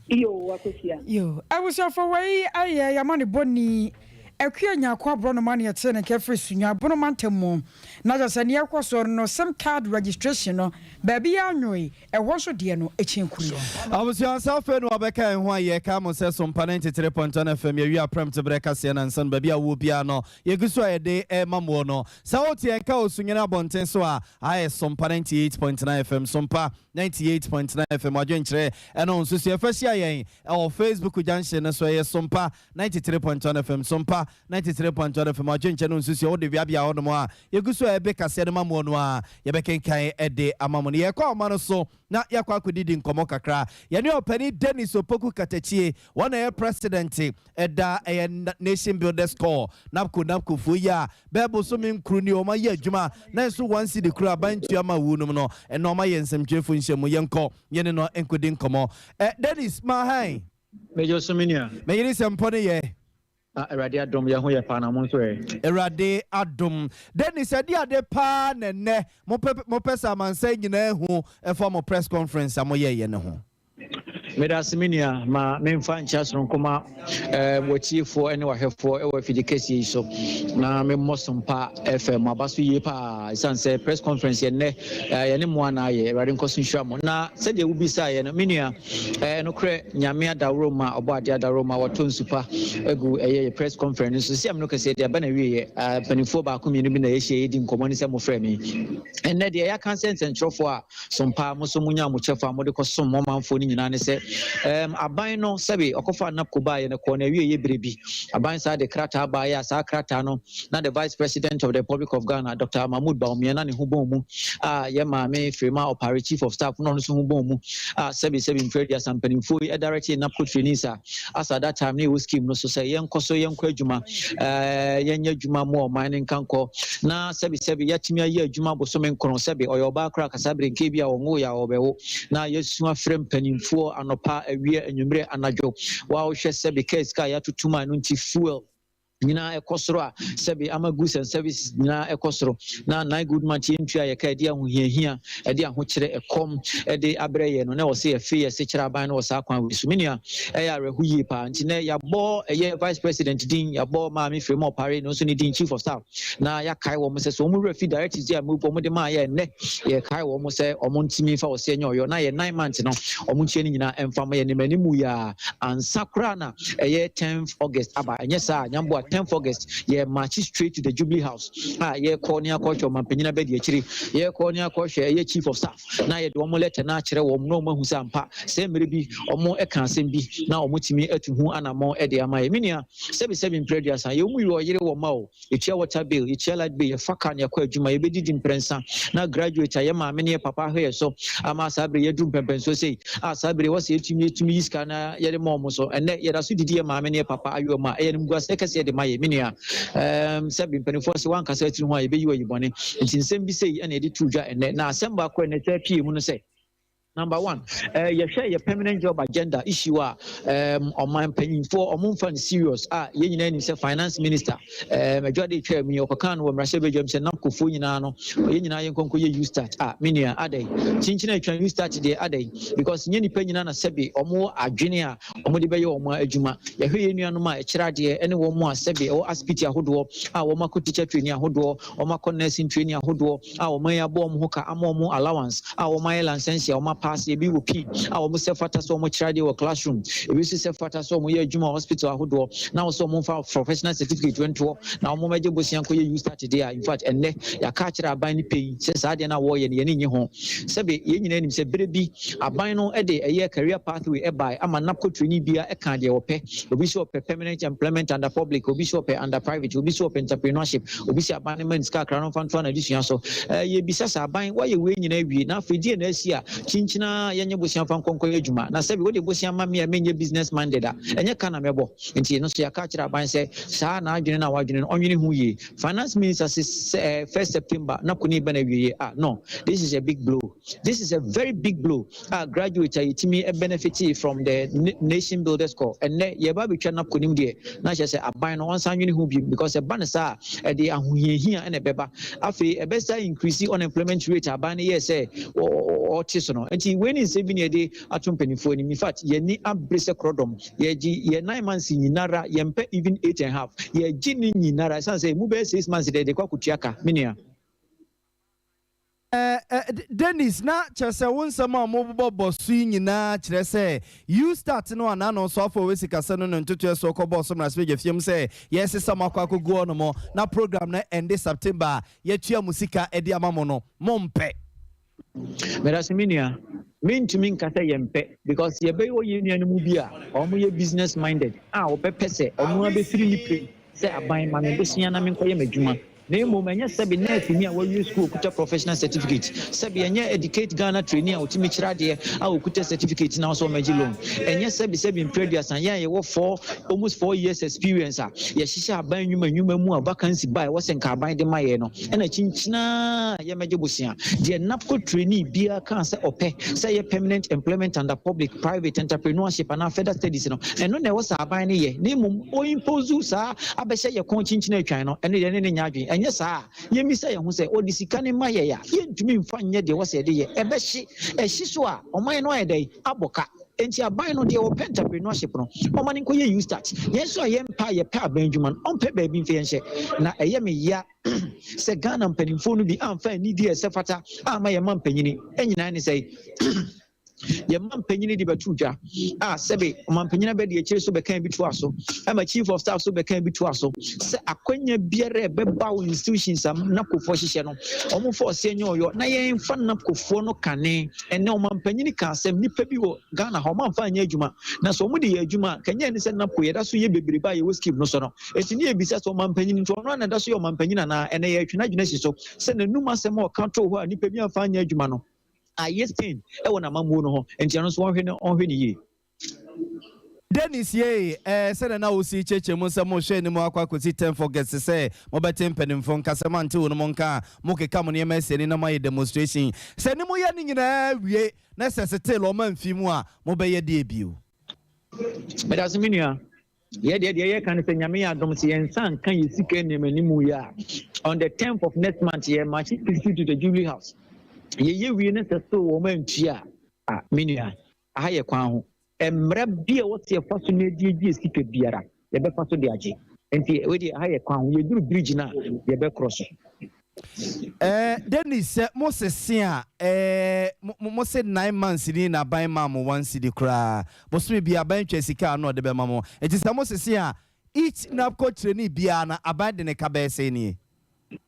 Speaker 13: Yoo, Akosua.
Speaker 2: Yoo, abusuafoɔ wei yɛ y'amanebɔni Akua Nyarko Aborɔnoma na yɛtee ne nka firi Sunyani Bono mantam mu. Na kyerɛ sɛ nea ɛkɔ soɔ no sim card registration no baabi yɛ anwoe, ɛhɔ nso deɛ no ɛkyɛn kuro.
Speaker 1: Abusua nsa afei na wabɛka yɛn ho a yɛka mo sɛ Sompa 93.1 FM yɛwie aprɛmte berɛ kaseɛ nansa no baabi a wowɔ biara no yɛgu so a yɛde rema moɔ no sɛ wote yɛn nka wɔ Sunyani abɔnten so a ayɛ Sompa 98.9 FM Sompa 98.9 FM adwenkyerɛ ɛne wo nsusuɛ fa hyia yɛn ɛwɔ Facebook junction no so ɛyɛ Sompa 93.1 FM Sompa 93.1 FM adwenkyerɛ ne wo nsusuɛ wode beabea hɔ nom a yɛgu so a yɛbe kaseɛ no ma moɔ no a yɛbɛkenkan de ama mo no yɛkɔ ahoma no so na yɛakɔ akɔdidi nkɔmmɔ kakra yɛne ɔpanin Dennis Opoku Katakyie wɔn na ɛyɛ president ɛda ɛyɛ Nation Builders Corps NABCO NABCO foɔ yi a bɛɛ bosome nkron nie wɔn ayɛ adwuma na nso one cedi koraa aban ntua ma wuo nom no ɛnna wɔn ayɛ nsɛmtwerɛfoɔ nhyiamu yɛnkɔ yɛne no nkɔdi nkɔmmɔ ɛ Dennis Mahan.
Speaker 14: Megye so me nua.
Speaker 1: Me yere sɛ mpɔ ne yɛ.
Speaker 14: Ah Awurade adom yɛ ho yɛ paa na mo nso ɛ.
Speaker 1: Awurade adom. Dennis ɛde ade paa na ɛnɛ mopɛ mopɛ sɛ amansan nyinaa hu ɛfa mo press conference a moyɛɛyɛ no ho.
Speaker 14: Medase me nua, ma memfa nkyia soronko ma eh, w'atiefoɔ ne w'ahwɛfoɔ wɔ afidie kɛseɛ yi so na memmɔ Sompa FM aba so yie paa ɛsiane sɛ press conference yɛ nnɛ eh, yɛne mo ana ayɛ. Awurade nkɔ so nhyira mo. Na sɛdeɛ wobisaeɛ no me nua, eh, nokorɛ Nyame adaworo ma ɔbɔ adeɛ adaworo ma wɔtɔ nsu pa agu ɛyɛ yɛ press conference no so. Sisi a me no kɛseɛ deɛ aba na wieɛ, eh, mpanimfoɔ baako mmienu bi na yɛhyia yɛdi nkɔmmɔ ne sɛ mofrɛ me ɛnnɛ deɛ yɛaka sɛ nsɛntwerɛfoɔ a So mpa mo nso munyaa mo kyɛfa a mode kɔsom mo manfoɔ no nyinaa ne sɛ, ɛɛm, aban no, sɛbe ɔkɔfaa NABCO baeɛ no, kɔɔ n'awieeɛ berɛ bi. Aban saa de krataa baeɛ a saa krataa no, na the Vice President of the Republic of Ghana, Doctor Mahmood Bawumia, na ne ho bɔn mu, a yɛn maame Frema Opare, Chief of Staff, na ɔno nso ho bɔn mu, a sɛbe sɛbe mfeɛ aduasa mpanimfoɔ yi directee NABCO trainees a as at that time na yɛwɔ scheme no so sɛ yɛnkɔ so yɛnkɔ adwuma, ɛɛ, yɛnyɛ adwuma mmoa ɔman no nkankɔ, na sɛbesɛbe yɛatumi ayɛ adwuma bosome nkron, sɛbe ɔyɛ ɔbaa koraa kasa bere nka ebia ɔnwoeɛ a ɔrebɛwo, na yɛasu afrɛ mpanimfoɔ anɔpa, awia, anwummerɛ, anadwo, woa wohwɛ sɛbe kaa sika a yɛatoto mu a ɛno nti fuel. Nyinaa ɛkɔ soro a, sɛbe ama goods and services nyinaa ɛkɔ soro, na nine good month yɛntua yɛ ka, ɛde ahohiahia, ɛde ahokyerɛ, ɛkɔm ɛde abrɛ yɛn no, na ɛwɔ sɛ yɛfe yɛ se kyerɛ aban no wɔ saa kwan wei so. Me nua, ɛyɛ awerɛho yie paa. Nti nɛ yɛabɔ ɛyɛ Vice President din, yɛabɔ Maame Frema Opare no nso ne din, Chief of Staff, na yɛakae wɔn sɛ sɛ wɔn werɛ fi directives a wɔn de maa yɛ nnɛ, yɛkae wɔn sɛ wɔn ntumi mfa ɔseɛ nyɛ ɔyɔ, na yɛ nine months no wɔn ntua ne nyinaa ɛmfa ma yɛn anim anim yi ara ansa koraa na ɛyɛ tenth August aba. Ɛnyɛ saa a, Nyamboa, tenth August yɛ march straight to the Jubilee House a yɛkɔ ne akɔhwɛ ɔmanpanyin abɛdi akyire, yɛkɔ ne akɔhwɛ ɛyɛ Chief of Staff na yɛde wɔn lɛtɛ no akyerɛ wɔn na wɔn ahu sɛ ampa sɛ mmerɛ bi wɔn ɛka asɛm bi na wɔn tumi atu ho anammɔn de ama yɛ. Me nua, sɛbi sɛbi mprɛ aduasa, yɛn mu yi ɔyere wɔ mma o. Yɛtua water bill, yɛtua light bill, yɛfa car na yɛkɔ adwuma, yɛbɛdidi mprɛnsa. Na graduate a yɛn maame ne yɛn papa ahwɛ yɛn so ama saa bere yi yɛaduru mpɛnpɛnsoɔ sei a saa bere yi ɛwɔ sɛ yɛtumi yɛtumi yi sika na yɛde ma wɔn so. Ɛnnɛ yɛda so didi yɛn maame ne yɛn papa ayowa mu a ɛyɛ animguaseɛ kɛseɛ de ma yɛn. Me nua, ɛɛm, sɛbe mpanimfoɔ se woankasa atiri ho a yɛbɛyi wo ayi bɔne. Nti nsɛm bi sei na yɛde too dwa ɛnnɛ. Na asɛm baako a ɛnnɛ taa pue mu no sɛ, Number one, eh, yɛhwɛ yɛ permanent job agenda issue a, um, ɔman mpanyinfoɔ ɔmo nfa no serious a, yɛn nyinaa nim sɛ finance minister, um, adwade etwa mu yi ɔkɔkaa no wɔ mmarahyɛbadwam sɛ NABCOfoɔ nyinaa no yɛn nyinaa yɛn nkɔnkɔ yɛ U-start a, me nua adɛn kyinkyin atwa U-start deɛ adɛn, because nyɛ nipa nyinaa na sɛbe ɔmo wɔ adwene a ɔmo de bɛyɛ ɔmo adwuma. Yɛhwɛ yɛn nuanom a ɛkyerɛ adeɛ ɛne wɔn a sɛbe ɛwɔ asipiti ahodoɔ a wɔn akɔ teacher training ahodoɔ, wɔn akɔ nursing training ahodoɔ a wɔn abɔ wɔn ho ka ama wɔn allowance a wɔn ayɛ licence a wɔn apaase, ebi wɔ pii a wɔn sɛ fata sɛ wɔn kyerɛ adeɛ wɔ classroom, ebi nso sɛ fata sɛ wɔn yɛ adwuma wɔ hospital ahodoɔ, na wɔn sɛ wɔn mfa professional certificate ntoɔ na wɔn mmɛgye bosea nkɔyɛ U-start deɛ a, in fact ɛnnɛ yɛaka akyerɛ aban no pɛn sɛ saa adeɛ no a wɔreyɛ no yɛn ani nnye ho. Sɛbe yɛn nyinaa nim sɛ berɛ bi aban no de ɛyɛ career pathway ɛbae ama NABCO trainee biara ɛkaa deɛ ɔpɛ, obi sɛ ɔpɛ permanent employment under public, obi sɛ ɔpɛ under private, obi sɛ ɔpɛ entrepreneurship, Obi sɛ aban no mma no sika kakra na ɔmfa ntoa n'adesua so. Yɛbisa sɛ, aban, woayɛ wei nyinaa awie, na afei deɛn na asi a kyinkyin ara yɛnyɛ bosea mfa nkɔ nkɔyɛ adwuma? Na sɛbe wode bosea ma me a menyɛ business minded a, ɛnyɛ ka na mɛbɔ? Nti ɛno nso yɛaka akyerɛ aban sɛ saa n'adwene no a wadwene no, ɔnwene ho yie. Finance Minister se sɛ first September na kone ba no awieɛ a, no, this is a big blow. This is a very big blow. A graduate a yɛtumi benefitee from the nation builders corps, ɛnnɛ yɛreba abɛtwa NABCO no mu deɛ, na kyerɛ sɛ aban no ɔnsan nwene ho biom, because ɛba no saa a ɛde ahohiahia na ɛbɛba. Afei ɛbɛsa increase unemployment rate a aban no yɛɛ sɛ ɔte so no. Nti wei ne nsɛm bi na yɛde ato mpanimfoɔ anim. In fact, yɛn ani abere sɛ korɔdɔm. Yɛgye yɛn nine months nyinara, yɛmpɛ even eight and half, yɛgye ne nyinara ɛsiane sɛ ɛmu bɛyɛ 6 months deɛ yɛde kɔ akɔtua ka, me nua.
Speaker 1: Dennis, na kyerɛ sɛ wo nsɛm a mobobɔbɔ so yi nyinaa kyerɛ sɛ YouStart no a n'ano soafo a ɔwɔ sikasɛm no ne ntotoeɛ soɔ kɔbɔɔ so mmarahyɛbadwa fie mu sɛ yɛresesa mo akɔ akɔgu hɔ nom na program no ɛnde September a yɛatua mo sika de ama mo no, mompɛ.
Speaker 14: Medase me nua, mentumi nka sɛ yɛmpɛ because yɛbɛwɔ yɛn nua no mu bi a wɔyɛ business minded a wɔbɛpɛ sɛ ɔno ara bɛfiri ne pɛ mu sɛ aban ma me bosea na menkɔyɛ m'adwuma. Na mmom ɛnyɛ sɛbe nɛɛseni a wawie sukuu a ɔkuta professional certificate, sɛbe ɛnyɛ Educate Ghana trainee a ɔtumi kyerɛ adeɛ a ɔkuta certificate na ɔsɛ ɔmmɛgye loan, ɛnyɛ sɛbe sɛbe mprɛ aduasa yɛn a yɛwɔ four, almost 4 years experience a yɛhyehyɛ aban nnwuma nnwuma mu a vacancy ba a ɛwɔ sɛ nka aban de ma yɛn no ɛna kyinkyinaa yɛmmɛgye bosea. Deɛ NABCO trainee biara kaa sɛ ɔpɛ sɛ ɛyɛ permanent employment under public, private, entrepreneurship anaa further studies no, ɛno na ɛwɔ sɛ aban no yɛ na mmom ɔ-impose saa abɛhyɛ yɛn kɔn kyinkyin atwan no, ɛno deɛ ɛne no nyɛ adwene. Ɛnyɛ saa a, yɛmmisa yɛn ho sɛ, wɔde sika no ma yɛn a, yɛntumi mfa nyɛ deɛ ɛwɔ sɛ yɛde yɛ. Ɛbɛhye. Ɛhye so a, ɔman no ayɛ dɛn? Abɔ ka. Enti aban no, deɛ ɔpɛ entrepreneurship no, ɔma no nkɔyɛ YouStart. Yɛn nso a yɛmpɛ a yɛpɛ aban adwuma no, ɔmpɛ baabi mfa yɛn nhyɛ. Na ɛyɛ me ya sɛ Ghana mpanimfoɔ no bi amfa anidie a ɛsɛ fata amma yɛn mampanyini. Nyinaa ne sɛn? Yɛn mampanyin de bɛto dwa a sɛbe ɔmampanyin abɛdi akyire so bɛka bi toa so, ɛma chief of staff so bɛka bi toa so sɛ akwanya biara ɛbɛba wɔ institutions a NABCOfoɔ hyehyɛ no, wɔn fa ɔseɛ nyɛ ɔyɔ na yɛmfa NABCOfoɔ no kane. Ɛnɛ ɔmampanyin ka asɛm, nipa bi wɔ Ghana ha wɔn amfa anyɛ adwuma, na sɛ wɔn de yɛ adwuma a kanyɛ ne sɛ NABCO yɛda so yɛ bebrebe a yɛwɔ scheme no so no. Eti ne yɛbisa sɛ ɔmampanyin nti ɔno ana da so yɛ ɔmampanyin anaa? Ɛnɛ yɛretwe n'adwene asi so sɛ n'anum asɛm a ɔka too hɔ a nipa bi amfa anyɛ adwuma no ayɛ stain wɔ n'amammuo no ho, nti ɛno nso wɔnhwɛ no ɔnhwɛ no yie.
Speaker 1: Dennis yei eh, sɛdeɛ na wosi kyerɛkyerɛ mu sɛ mohwɛ anim akɔ akɔsi 10 August sɛ mobɛte mpanimfoɔ nka, sɛ moante wo no mo nka a, mokeka mo nneɛma asi ani na moayɛ demonstration. Sɛ ne moyɛ ne nyinaa wie na sɛ settle ɔma mfi mu a, mobɛyɛ deɛ bio?
Speaker 14: Medase me nua. Yɛ deɛ deɛ yɛka ne sɛ Nyame yɛ adom sɛ yɛn nsa nka yɛ sika nneɛma anim yi a, on the 10th of next month yɛ march peacefully to the Jubilee House. Yɛyɛ wie ne sɛ so wɔn antua a, me nua, aha yɛ kwan ho. Mmara bi a ɛwɔ sɛ yɛfa so na yɛde agye sika biara, yɛbɛfa so de agye. Nti wei deɛ aha yɛ kwan ho, yɛduru bridge no a, yɛbɛkorɔ so.
Speaker 1: Eh, Dennis, sɛ mo sese a, eh, mo, mo se 9 months ni na aban maa mo 1 cedi koraa. Bosome bi aban twa sika a na ɔde bɛma mo. Nti sɛ mo sese a, each NABCO trainee biara na aban de ne ka bɛyɛ sɛ nie?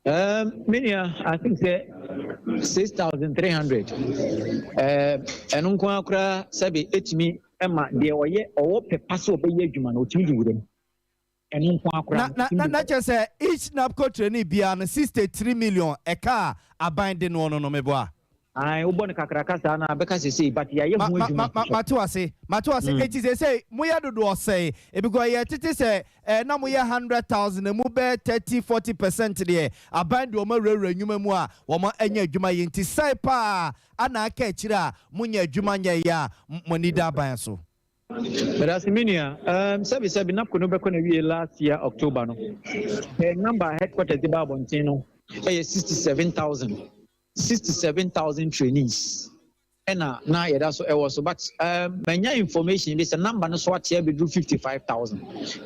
Speaker 14: Me nua, I think sɛ 6,300. Ɛno nko ara koraa sɛbe etumi ma deɛ ɔyɛ ɔwɔ pɛ pa sɛ ɔbɛyɛ adwuma no, ɔtumi de wura mu. Ɛno nko ara koraa.
Speaker 1: Na kyerɛ sɛ each NABCO trainee biara no 63 million ɛka a aban de no meboa?
Speaker 14: Ayi, wobɔ no kakraka saa na bɛka sesei, but yɛayɛ ho adwuma.
Speaker 1: Mate wase, mate wase. Eti sesei moyɛ dodoɔ sɛe? Ebikɔ yɛ tete sɛ na moyɛ 100,000, emu bɛyɛ 30-40% deɛ aban de wɔn awurawura nnwuma mu a wɔn anya adwuma yɛ. Nti sɛe paa ana aka akyire a monyɛ adwuma nyɛ yɛ a mo ani da aban so?
Speaker 14: Medase, me nua. Sɛbi sɛbi, NABCO no bɛkɔ na wie last year October no. Number headquarters de ba abɔnten no ɛyɛ 67,000. 67,000 trainees ɛna na yɛda so ɛwɔ so, but manya information bi sɛ number no so ate abɛduru 55,000.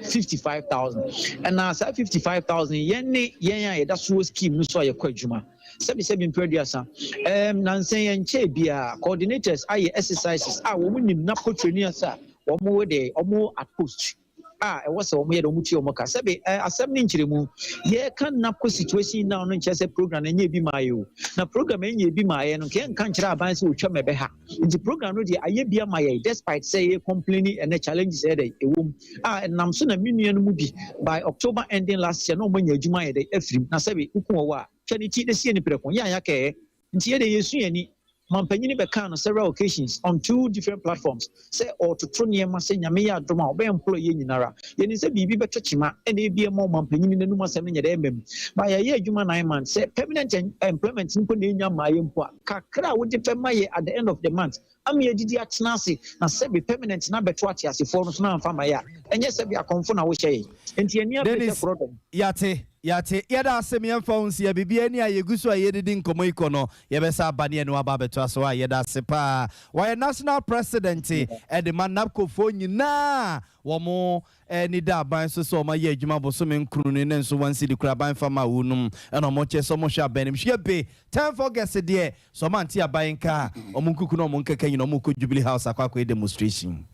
Speaker 14: 55,000. Ɛna saa 55,000 yɛn ne yɛn a yɛda so wɔ scheme no so a yɛkɔ adwuma. Sɛbi sɛbi mpɛ 30. Nansɛn yɛn nkyɛn bia coordinators ayɛ exercises a wɔn nim NABCO trainees a wɔn wɔ de wɔn at post a ɛwɔ sɛ wɔn yɛ de wɔn tua wɔn ka. Sɛbi asɛm ne nkyerɛmu yɛka NABCO situation now no nkyerɛ sɛ program no nyɛ bi maa yɛ o. Na program nyɛ bi maa yɛ no nkɛ nka nkyerɛ aban sɛ otwa mɛbɛ ha. Nti program no deɛ ayɛ bi ama yɛ, despite sɛ yɛ complaining ɛnɛ challenges ɛyɛ dɛ ɛwɔ mu a ɛnam so na me nua no mu bi by October ending last year na wɔn anya adwuma yɛ dɛ afirim. Na sɛbi wokun wɔ hɔ a twɛ ne ti na sie ne prɛko yɛ a yɛakɛɛ. Nti yɛ de yɛsu yɛn ani. Mampanyini bɛkaa no several occasions on two different platforms sɛ ɔtoto nneɛma sɛ Nyame yɛ adom a ɔbɛyɛ employ yɛ nyinara. Yɛnim sɛ biribi bɛtɔ kyima ɛna ebi ɛma ɔmampanyini n'anum asɛm no nyɛ dɛ ɛmam ba. Yɛyɛ adwuma 9 months sɛ permanent employment mpo na ɛnya mmaa yɛ mpo a, kakra a wode bɛma yɛ at the end of the month ama yɛdidi atena ase na sɛbi permanent na bɛto ateasefoɔ no so na amfa ma yɛ a, ɛnyɛ sɛbi akɔmfo na wohyɛ yɛ. Nti ani abere sɛ korɔ dɔm.
Speaker 1: Yate, yate. Yɛda ase. Yɛmfa wo nsia biribi ani a yɛgu so a yɛdedi nkɔmmɔ yi kɔ no, yɛbɛsa aba ne yɛne waba abɛtoa so a. Yɛda ase paa. Wɔyɛ national president ɛde ma NABCOfoɔ nyinaa. Wɔn ani da aban so sɛ ɔma yɛ adwuma bosome 9 no ne nso 1 cedi kura aban fa ma wo nom, ɛna ɔmo kyɛ sɛ ɔmo hwɛ aban nim hwɛ be 10 August deɛ sɛ ɔmo ante aban nka a, ɔmo nkuku na ɔmo nkeka nyina ɔmo kɔ Jubilee House akɔ akɔyɛ demonstration.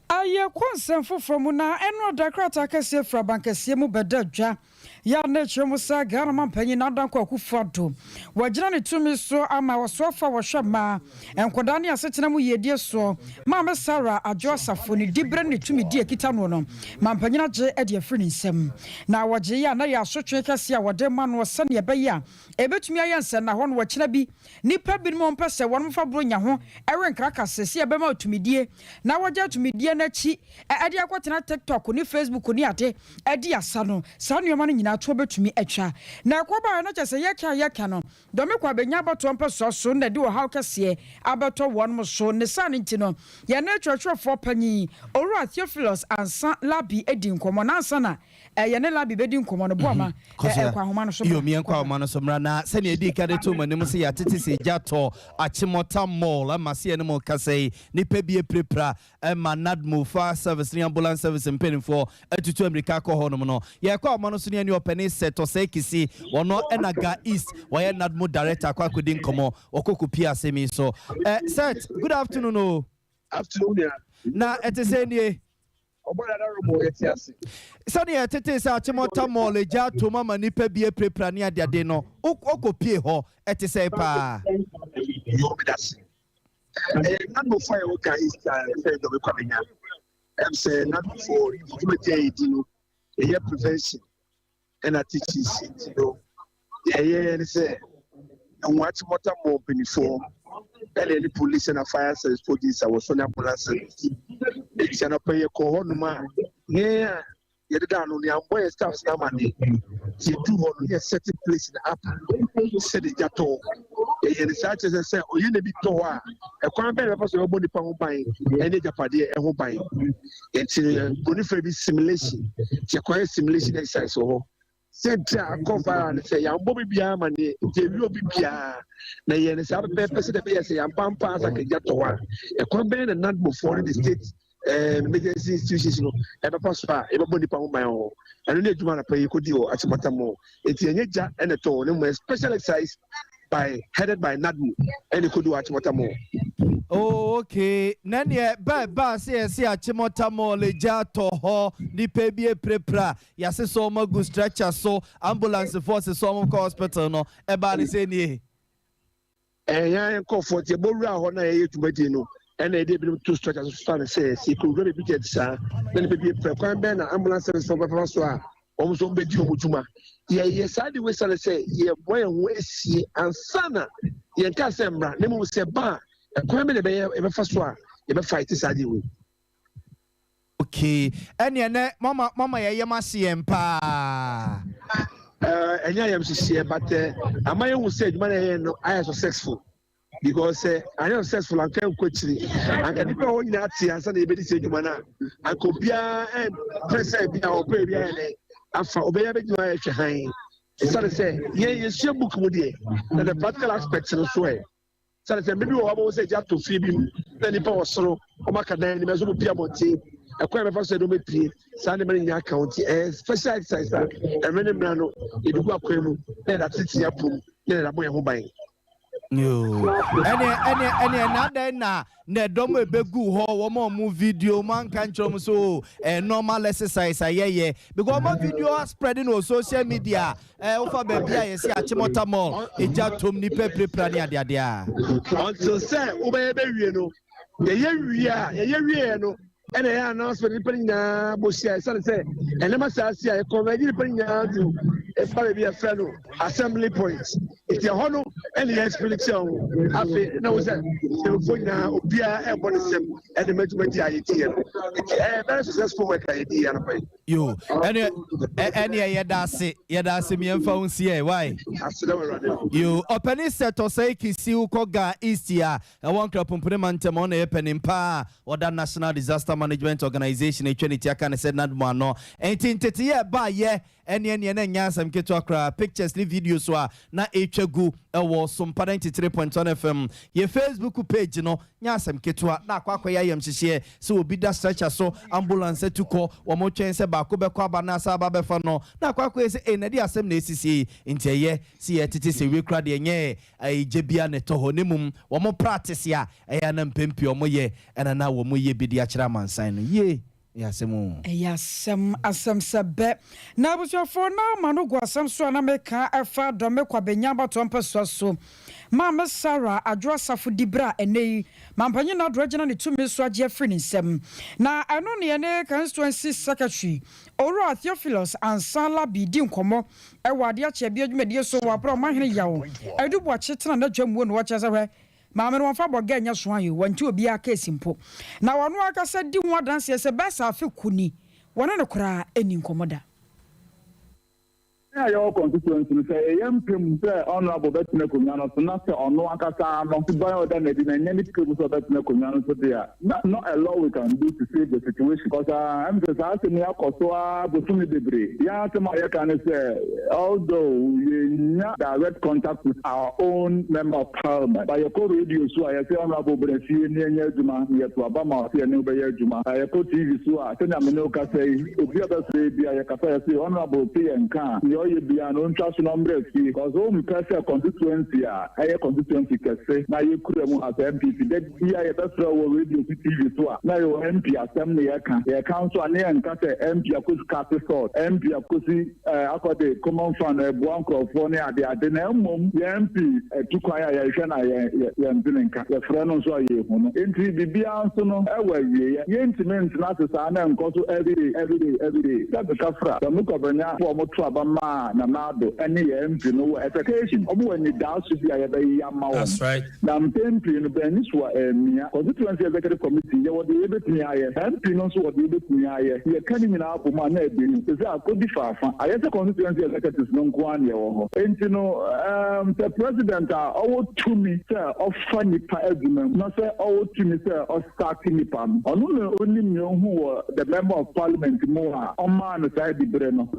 Speaker 2: Ayɛ kɔ nsɛm foforɔ mu na ɛno ada krataa kɛseɛ firi abankɛseɛ mu bɛda dwa yɛ na ɛkyerɛ mu sɛ Ghana mampanyin Nana Akufo Addo wɔgyina ne tumi so ama wɔsoafo a wɔhwɛ mmaa, nkwadaa ne asetena mu yiedie soɔ, Maame Sarah Adwoa Safo, ne diberɛ ne tumi di akita no no mampanyin agye de afiri ne nsam. Na wɔgye yɛ a na yɛ asotwe kɛseɛ a wɔde ma no sɛnea ɛbɛyɛ a ɛbɛtumi ayɛ nsɛnna hɔ no wɔkyena bi nnipa binom mpɛ sɛ wɔn fa boro nya ho ɛwe nkrakase sɛ yɛbɛma tumidie na wɔgye tumidie n'akyi ɛde akɔtena TikTok ne Facebook ne ade ɛde asa no. Saa nneɛma no nyinaa toɔ bɛtumi atwa na ɛkɔ baeɛ no kyɛ sɛ yɛka yɛka no dɔme kɔ abɛnya abatoɔ mpɛsoa so na ɛde ɔhaw kɛseɛ abɛtɔ wɔn so. Ne saa no nti no, yɛne twerɛtwerɛfoɔ panyin Owura Theophilus Ansa Labi adi nkɔmmɔ. Nansa na ɛyɛ ne Labi bɛdi nkɔmmɔ no boama ɛkɔ ahoma no so.
Speaker 1: Yo, miɛnkɔ ahoma no so mmra. Na sɛnea ɛdi ka de to mu anim sɛ yɛatete sɛ gya tɔ Achimota Mall ama sɛ yɛne mo kasa yi, nnipa bi apirapira ɛma NADMO, fire service ne ambulance service mpanimfoɔ atutu amirika kɔ hɔnom no. Yɛkɔ ahoma no so ne ɛne ɔpɛne sɛ Tɔsɛ Kisi, wɔno ɛna Ga East wɔyɛ NADMO director, akɔ akɔdi nkɔmmɔ. Wɔkɔ kɔpie asɛm yi so. Seth, good afternoon o.
Speaker 15: Afternoon, yeah.
Speaker 1: Na ɛte sɛ nie?
Speaker 15: Ɔbɔ dada romo, yɛte ase.
Speaker 1: Sɛdeɛ ɛtete sɛ Achimota Mall agya atom ama nnipa bi apirapira ne adeade no, wokɔpie hɔ, ɛte sɛ paa?
Speaker 15: Yo, meda se. Ɛyɛ NADMOfo a yɛwɔ Ga East a ɛfɛ Dɔme Kwabenya. Ɛm sɛ NADMOfo dwumadi a yɛdi no, ɛyɛ prevention ɛna teachings. Nti no, yɛyɛ ne sɛ ɛho Achimota Mall mpanimfoɔ ɛna ɛne police ɛna fire service, police a wɔsɔ ne ambulance service. Eti anɔpɛ yɛkɔ hɔnom a, yɛn a yɛdeda ano ne ambɔ yɛ staffs no amaneɛ. Nti yɛduru hɔ no, yɛ setting place no up sɛde gya tɔ. Yɛyɛ no saa kyerɛ sɛ sɛ ɔyɛ bi tɔ hɔ a, ɛkwan bɛn na ɛbɛfa so yɛbɛbɔ nipa ho ban ɛne agyapadeɛ ɛho ban. Nti no buroni frɛ bi simulation. Nti yɛkɔyɛ simulation exercise wɔ hɔ. Sɛ nti a akɔ viral ne sɛ yɛambɔ biribiara ma neɛ nti ɛwie obi biara na yɛyɛ no saa pɛpɛɛpɛ sɛdeɛ ɛbɛyɛ sɛ yɛampa mpa asa kagya tɔ hɔ a, ɛkwan bɛn na NADMOfoɔ ne the state emergency institutions no ɛbɛfa so a yɛbɛbɔ nipa ho ban wɔ hɔ. Ɛno ne adwuma anapa yi kɔdi wɔ Achimota Mall. Nti ɛnyɛ gya ɛna ɛtɔ hɔ, na mmom special exercise by headed by NADMO ɛna ɛkɔdi wɔ Achimota Mall.
Speaker 1: Oh, okay. Na neɛ ba ɛbaa sɛ yɛse Achimota Mall gya atɔ hɔ, nipa bi apirapira, yɛasesa wɔn agu stretcher so, ambulance foɔ sesa wɔn kɔ hospital no, ɛbaa ne sɛ nie.
Speaker 15: Ɛyɛ nkurɔfoɔ nti ɛbɔ wura hɔ na yɛyɛ dwumadie no ɛna yɛde ebinom to stretcher so fa no sɛ sɛ yɛkɔwura baabi deɛ ɛte saa na nipa bi apira kwan bɛn na ambulance service foɔ bɛfa so a wɔn nso bɛdi wɔn dwuma. Yɛyɛ saa de wei sane sɛ yɛboa yɛn ho asie ansa na yɛn kaa sɛ mmra na mmom sɛ ba a ɛkwan bɛn na ɛbɛyɛ yɛbɛfa so a yɛbɛfight saa deɛ wei.
Speaker 1: Okay, ɛneɛ nɛ moama moama yɛ yam ahye yɛn paa.
Speaker 15: Ɛnyɛ ayamhyehyeɛ but ama yɛhu sɛ adwuma no yɛyɛ no ayɛ successful because sɛ anyɛ successful anka nkɔ akyiri anka nipa hɔ nyinaa te ansa na yɛbɛdi sɛ adwuma no a anka obiara ɛmpɛ sɛ bi a ɔpɛ bi ayɛ dɛ afa ɔbɛyɛ bɛgyina ayɛ hwɛ hann ɛsiane sɛ yɛn yɛsua book mu deɛ na the practical aspect no so ɛ. Sɛne sɛ mmere bi wɔ hɔ a wobɛhu sɛ gya tɔ fie bi mu na nnipa wɔ soro, wɔaka dan anim, ɛsɛ wɔpue abɔnten. Ɛkwan a ɛbɛfa so yɛde wɔn bɛpue, saa nneɛma no nyinaa ka ho nti ɛyɛ special exercise a ɛmere ne mmerɛ no yɛde gu akwan mu na yɛde atete apom na yɛde abɔ yɛn ho ban.
Speaker 1: Yoo, ɛneɛ ɛneɛ ɛneɛ na adɛn na na ɛdɔm a ɛbɛgu hɔ wɔn a wɔn video mo anka nkyerɛ wɔn so o ɛyɛ normal exercise a yɛyɛ because wɔn video spread no wɔ social media Eh, wofa baabi a yɛsi Achimota Mall, egya tom, nipa apirapira ne adeade a.
Speaker 15: Until sɛ wobɛyɛ bɛwie no, yɛyɛ wie a, yɛyɛ wieɛ no, ɛna ɛyɛ announcement nipa no nyinaa bɔ hyia ɛsiane sɛ ɛnɛma saa si a yɛkɔnvɛgye nipa no nyinaa to ɛfa baabi yɛfrɛ no assembly point nti ɛhɔ no ɛna yɛ explain kyerɛ ho afei na wo sɛ sɛmfoɔ nyinaa obiara ɛbɔ ne sɛm ɛde ma dwumadi a yɛdiiɛ no nti ɛyɛ very successful work a yɛdiiɛ anɔpa yi.
Speaker 1: Yo, ɛne ɛne yɛda ase, yɛda ase mmiɛnfa ho nsi ɛ, why? Yo, ɔpɛni sɛ tɔsɛe kisiw kɔ Ga East a ɛwɔ Nkrapumpuni mantam, ɔno na ɛyɛ panin paa a ɔda National Disaster Management Organization atwa ne ti aka ne sɛ NADMO ano. Ɛnti nteteyɛ ɛbaayɛ ɛne ɛneɛ na ɛnyɛ asɛm ketewa koraa, pictures ne videos a na ɛretwa gu ɛwɔ Sompa 93.1 FM yɛ Facebook page no Nyɛ asɛm ketewa na akɔ akɔyɛ ayamhyehyeɛ sɛ obi da stretcher so, ambulance atu kɔ, wɔretwɛn sɛ baako bɛkɔ aba na asan aba abɛfa no, na akɔ akɔyɛ sɛ ei na ɛdeɛ asɛm na ɛresisi yi, nti ɛyɛ sɛ yɛtete sɛ wie koraa deɛ ɛnyɛ egya biara na ɛtɔ hɔ na mmom wɔn practice a ɛyɛ a na mpɛn pii wɔyɛ ɛna na wɔyɛ bi de akyerɛ amansan no. Yie! Ɛyɛ asɛm o.
Speaker 2: Ɛyɛ asɛm, asɛm sɛ bɛ. Na abusuafoɔ na m'ano gu asɛm so a na meka ɛfa Dɔme Kwabenya abatoɔ mpɛsoa so. Maame Sarah Adwo Asafo diberɛ a ɛnnɛ yi Mampanyin Nado agyina ne tumi so agye afiri ne nsam. Na ɛno ne yɛne Constituency Secretary Owura Theophilus Ansah Labi di nkɔmmɔ wɔ adeɛ akyeabea dwumadie so wɔ aberɛ a Ɔmanhene Yaw Adu Boakye tena n'adwa mu na ɔkyerɛ sɛ hwɛ Maame no wɔmfa bɔga nyɛ so ayɛ o, wɔnte obiara case mpo. Na ɔno ankasa di ho adanseɛ sɛ bɛyɛ sɛ afe ko ni, wɔne no koraa nni nkɔmmɔ da.
Speaker 16: Yɛn a yɛwɔ constituency no, sɛ yɛyɛ mpɛ mu sɛ Honourable bɛtena akonnwa no so na sɛ ɔno ankasa no suban a ɔda no adi no ɛnyɛ ne pɛ mu sɛ ɔbɛtena akonnwa no so de a, na not a lot we can do to save the situation cause ah ɛm sɛ saa asɛm yi akɔ so ara bosome bebree. Yɛn asɛm a yɛka ne sɛ although yɛnnya direct contact with our own member of parliament but yɛkɔ radio so a yɛse honourable bra fie ne yɛnyɛ adwuma na yɛto aba ma wo sɛ yɛne wo bɛyɛ adwuma. Yɛkɔ TV so a sɛnea me ne wo kasa yi obi a ɔbɛfrɛ yɛ biara yɛkasa yɛse honourable te yɛn nka a nea ɔyɛ biara no ɔntwa so na ɔmmra fie cause wompɛ sɛ constituency a ɛyɛ constituency kɛse na yɛkura mu as NPP da Bi a yɛbɛfrɛ wo wɔ radio so, TV so a, na ɛyɛ MP asɛm na yɛka. Yɛka nso a, na yɛnka sɛ MP Akosi Kase Salt, MP Akosi eh, akɔde Common Fund ɛboa nkurɔfoɔ ne ade ade, na mmom yɛn MP atu kwan a yɛhwɛ no a yɛn, yɛnte ne nka. Yɛfrɛ no nso a yɛnhu no. Enti biribiara nso no ɛwɔ awieɛ. Yɛntumi ntena ase saa na ɛnkɔ so everyday, everyday, everyday. Sɛ meka fra, sɛ mekɔ bɛnya foɔ a wɔto aba maa. a Nana Addo ne yɛn MP no wɔ expectation, wɔn wɔ anidaaso bi a yɛbɛyɛ ama wɔn. Na mpɛn pii no, bɛn ani so a ɛmmia. Constituency Executive Committee, yɛwɔ deɛ yɛbɛtumi ayɛ. MP no nso wɔ deɛ ɔbɛtumi ayɛ. Yɛka ne nyinaa bom a, na ɛbɛnu. Te sɛ akɔdi faafa. Ayɛ sɛ constituency executives no nko ara na ɛwɔ hɔ. Enti no, ɛɛm, sɛ president a ɔwɔ tumi sɛ ɔfa nnipa adwuma mu, na sɛ ɔwɔ tumi sɛ ɔsake nnipa no, ɔno na ɔnim nea ɔhu wɔ the member of parliament mu a ɔmaa no saa diberɛ no.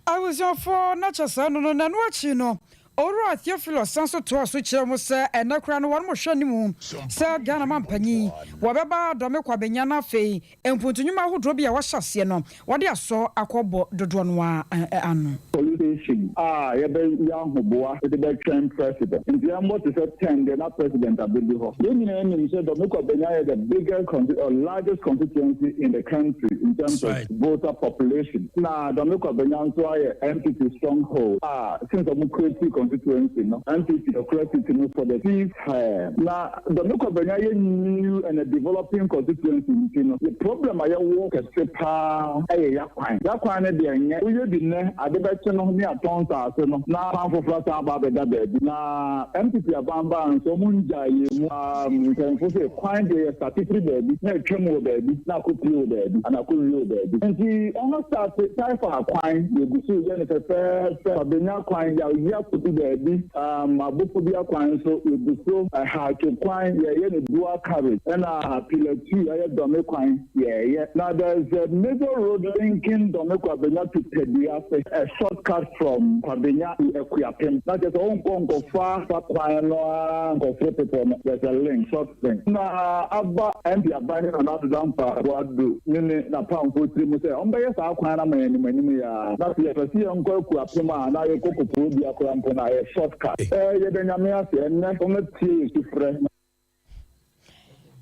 Speaker 2: Abusuafoɔ, na kyɛ saa no no, na ɛno akyi no, Owura Theophilus san so toaa so kyerɛɛ mu sɛ ɛnnɛ koraa no wɔnom hwɛ anim sɛ Ghana manpanyin wɔbɛba Dɔme Kwabenya na afei mpuntu nnwuma ahodoɔ bi a wɔahyɛ aseɛ no wɔde asɔ akɔbɔ dodoɔ no ara ano.
Speaker 16: Police station a yɛbɛ yɛ ahoboa de bɛ twɛn president nti ɛmbɔ te sɛ ten deɛ na president abɛdu hɔ. Yɛn nyinaa nim sɛ Dɔme Kwabenya yɛ the biggest or largest constituency in the country in terms of voter population. Na Dɔme Kwabenya nso ayɛ NPP stronghold a since ɔmo create constituency no NPP akura seat no for the fifth term. Na Dɔme Kwabenya yɛ new and a developing constituency nti no yɛ problem a yɛwɔ kɛse paa yɛ yakwan. Yakwan no deɛ nyɛ woyɛ bi nnɛ ade bɛkye no ne atɔn nsaase no na kwan foforɔ asan aba abɛda baabi. Na NPP aban baa nso ɔmo ngyae yɛn mu. Mpanyimfo se kwan deɛ yɛ starte firi baabi na atwam wɔ baabi na akɔpue wɔ baabi anaa akɔwie wɔ baabi. Nti ɔho starte Taifa kwan yɛgu so yɛ no fɛfɛɛfɛ, Kwabenya kwan yɛayɛ akɔdu baabi, Abofobia kwan nso yɛgu so, Hatcho kwan yɛyɛ no dual carriage ɛna Pillar 2 ɛyɛ Dɔme kwan yɛyɛ. Na there is a major road linking Dɔme Kwabenya to Peduase, a short cut from Kwabenya to Akuapem. Na kyerɛ sɛ wonkɔ nkɔfa fa kwan no ara nkɔforo bepɔ no, there's a link, short link. Na aba MP aban ne Nana Addo Dankwa Boadu ne ne n'apamfoɔ tiri mu sɛ wɔbɛyɛ saa kwan no ama yɛn anim anim yi ara. Na sɛ yɛpɛ sɛ yɛnkɔ Akuapem a anaa yɛkɔ Koforidua koraa mpo no a, ɛyɛ short cut. Yɛda Nyame ase, ɛnnɛ wɔatie yɛn sufrɛ.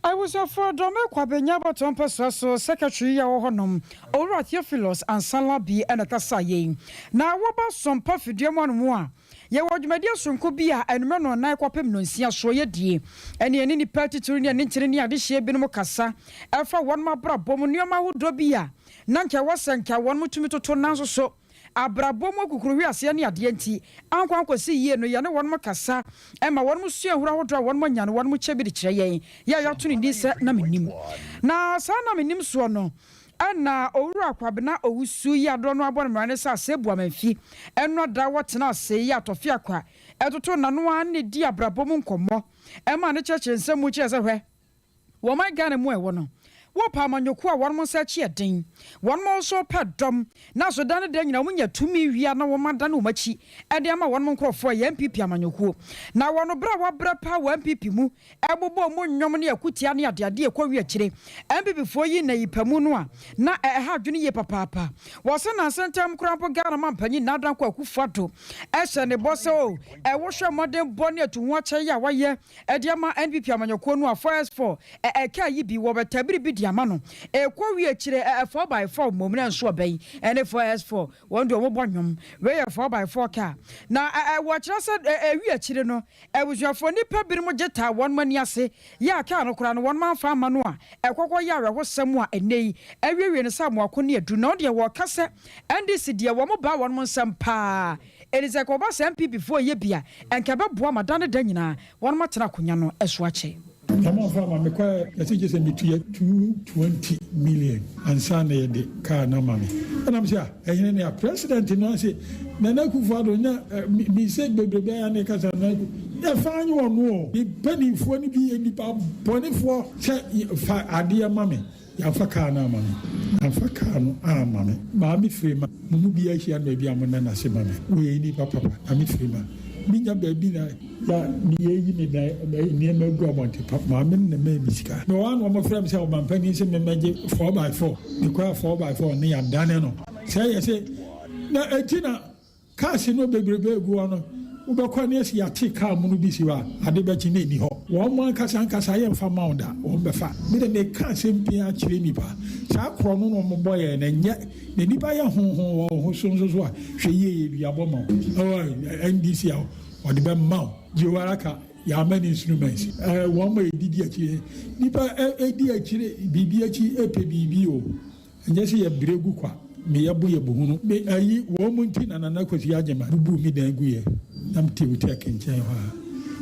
Speaker 2: Abusuafoɔ dɔ me Kwabenya abatoɔ mpɛsoa so secretary yi a ɔwɔ hɔ nom, Owura Theophilus Ansah Labi na ɛkasaa yei. Na woba Sompa fidua mu anom a, yɛwɔ dwumadie sononko bi a anwummerɛ nnɔnnan kɔpem nnɔnsia soɔ yɛdie. Ɛne yɛne nnipa atitire ne anintini ne adehyeɛ binom kasa ɛfa wɔnom abrabɔ mu nnoɔma ahodoɔ bi a na nka ɛwɔ sɛ nka wɔnom tumi toto nanso so Abrabɔ mu akukuruhweaseɛ ne adeɛ nti, ankɔ ankɔsi yie no, yɛne wɔnom kasa ma wɔnom sua ahuro ahodoɔ a wɔnom anya no, wɔnom kyɛ bi de kyerɛ yɛn, yɛ a yɛato ne din sɛ Na Mennim. Na saa Na Mennim soɔ no, ɛna Owura Kwabena Owusu yi adoɔ no abɔ no mmara ne sɛ Asebu Amanfi ɛno ada wɔtena ase yi a Tɔfe Akwa ɛtoto n'ano ara ne di abrabɔ mu nkɔmmɔ ɛma ne kyerɛkyerɛ nsɛm mu kyerɛ sɛ hwɛ, Wɔ ɔman Ghana mu a ɛwɔ no, wɔpɛ amanyɔkuo a wɔnom nsa akyi yɛ den, wɔnom nso pɛ dɔm, nanso da ne da nyinaa wɔn nya tumi wia na wɔn adane wɔn akyi de ama wɔnom nkorɔfoɔ a ɛyɛ NPP amanyɔkuo. Na wɔ no berɛ a wɔabrɛ paa wɔ NPP mu, ɛbobɔ wɔn nnwom ne akutia ne adeade a ɛkɔ wie akyire, NPP foɔ yi nna yi pa mu no a na ɛha adwene yie papaapa. Wɔse nansa ntam koraa mpo Ghana manpanyin Nana Dankwa Akufo Addo hyɛ ne bɔ sɛ o, ɛwohwɛ mmɔdenbɔ ne atuhoakyɛ yi a wayɛ de ama NPP amanyɔkuo no a 4x4 ɛ ɛkaa yi bi wɔ bɛtabiri bi de ama no ɛkɔ wie akyire ɛ ɛ 4x4 mmom na nso ɔbɛn ɛne 4x4 wɔn deɛ wɔn bɔ nnwom wei yɛ 4x4 kaa na ɛ ɛ wɔkyerɛ sɛ ɛ ɛwie akyire no abusuafoɔ nnipa binom gye taa wɔn ani ase yɛ a kaa no koraa no wɔn amfa amma no a ɛkɔkɔ yɛ awerɛhosɛm a ɛnnɛ yi awiewie no sɛ amoako ne adu na wɔn deɛ wɔka sɛ NDC deɛ wɔn baa wɔn nsɛm paa Enti sɛ ɛkɔba sɛ NPP foɔ reyɛ bi a, ɛnka ɛbɛboa ma da ne da nyinaa wɔnom atena akonwa no so akyɛ.
Speaker 17: Wɔn amfa amma me kɔ yɛse gyesɛ metua 220 million ansa na yɛde car no ama me ɛna mese ah ɛhene ne a president no ase Nana Akufo Addo nya mistake bebrebe a ne kasa Nana Akufo yɛfa nye ɔno o ne mpanimfoɔ no bi yɛ nipa bɔnefoɔ sɛ fa adeɛ ma me Yɛamfa kaa no amma me. Yɛamfa kaa no amma me. Maame Frema, mo mu biara hyia no baabi a monna no ase ma me. Ɔyɛ nipa papa. Maame Frema, menya baabi na ya yɛyi me dan nneɛma agu abɔnten pa. Maame no na ɛmaa me sika. Mewɔ hɔ a na wɔfrɛ me sɛ ɔmampanin se memmɛgye four by four. Mekɔɔ a four by four no yɛadane no. Sɛ yɛse na enti na. Cars no bebrebe egu hɔ no, wobɛkɔ ne asi yɛate car mono bi si hɔ a, ade bɛkye na ɛnni hɔ. Wɔn ankasa ankasa yɛmfa mma wɔn da, wɔn bɛfa. Me de meka asɛm pii akyerɛ nnipa, saa korɔno no wɔn bɔ yɛn no ɛnyɛ, na nnipa yɛ honhon wɔ wɔn ho so nso so a, hwɛ yie yɛ duabɔ ma wo. Ɔɔ NDC a wɔde bɛma wo, gye wo ara ka, yɛama no instruments. Ɛɛ wɔn a ɛdidi akyire, nnipa ɛdi akyire biribi akyi ɛpɛ biribi o. Ɛnyɛ sɛ yɛbrɛ gu kwa. Me yɛ bo yɛ bohunu. Me ayi, wɔn mo nti na Nana Kwasi Agyemang bubuu me dan guiɛ. Na me te Utec nkyɛn hɔ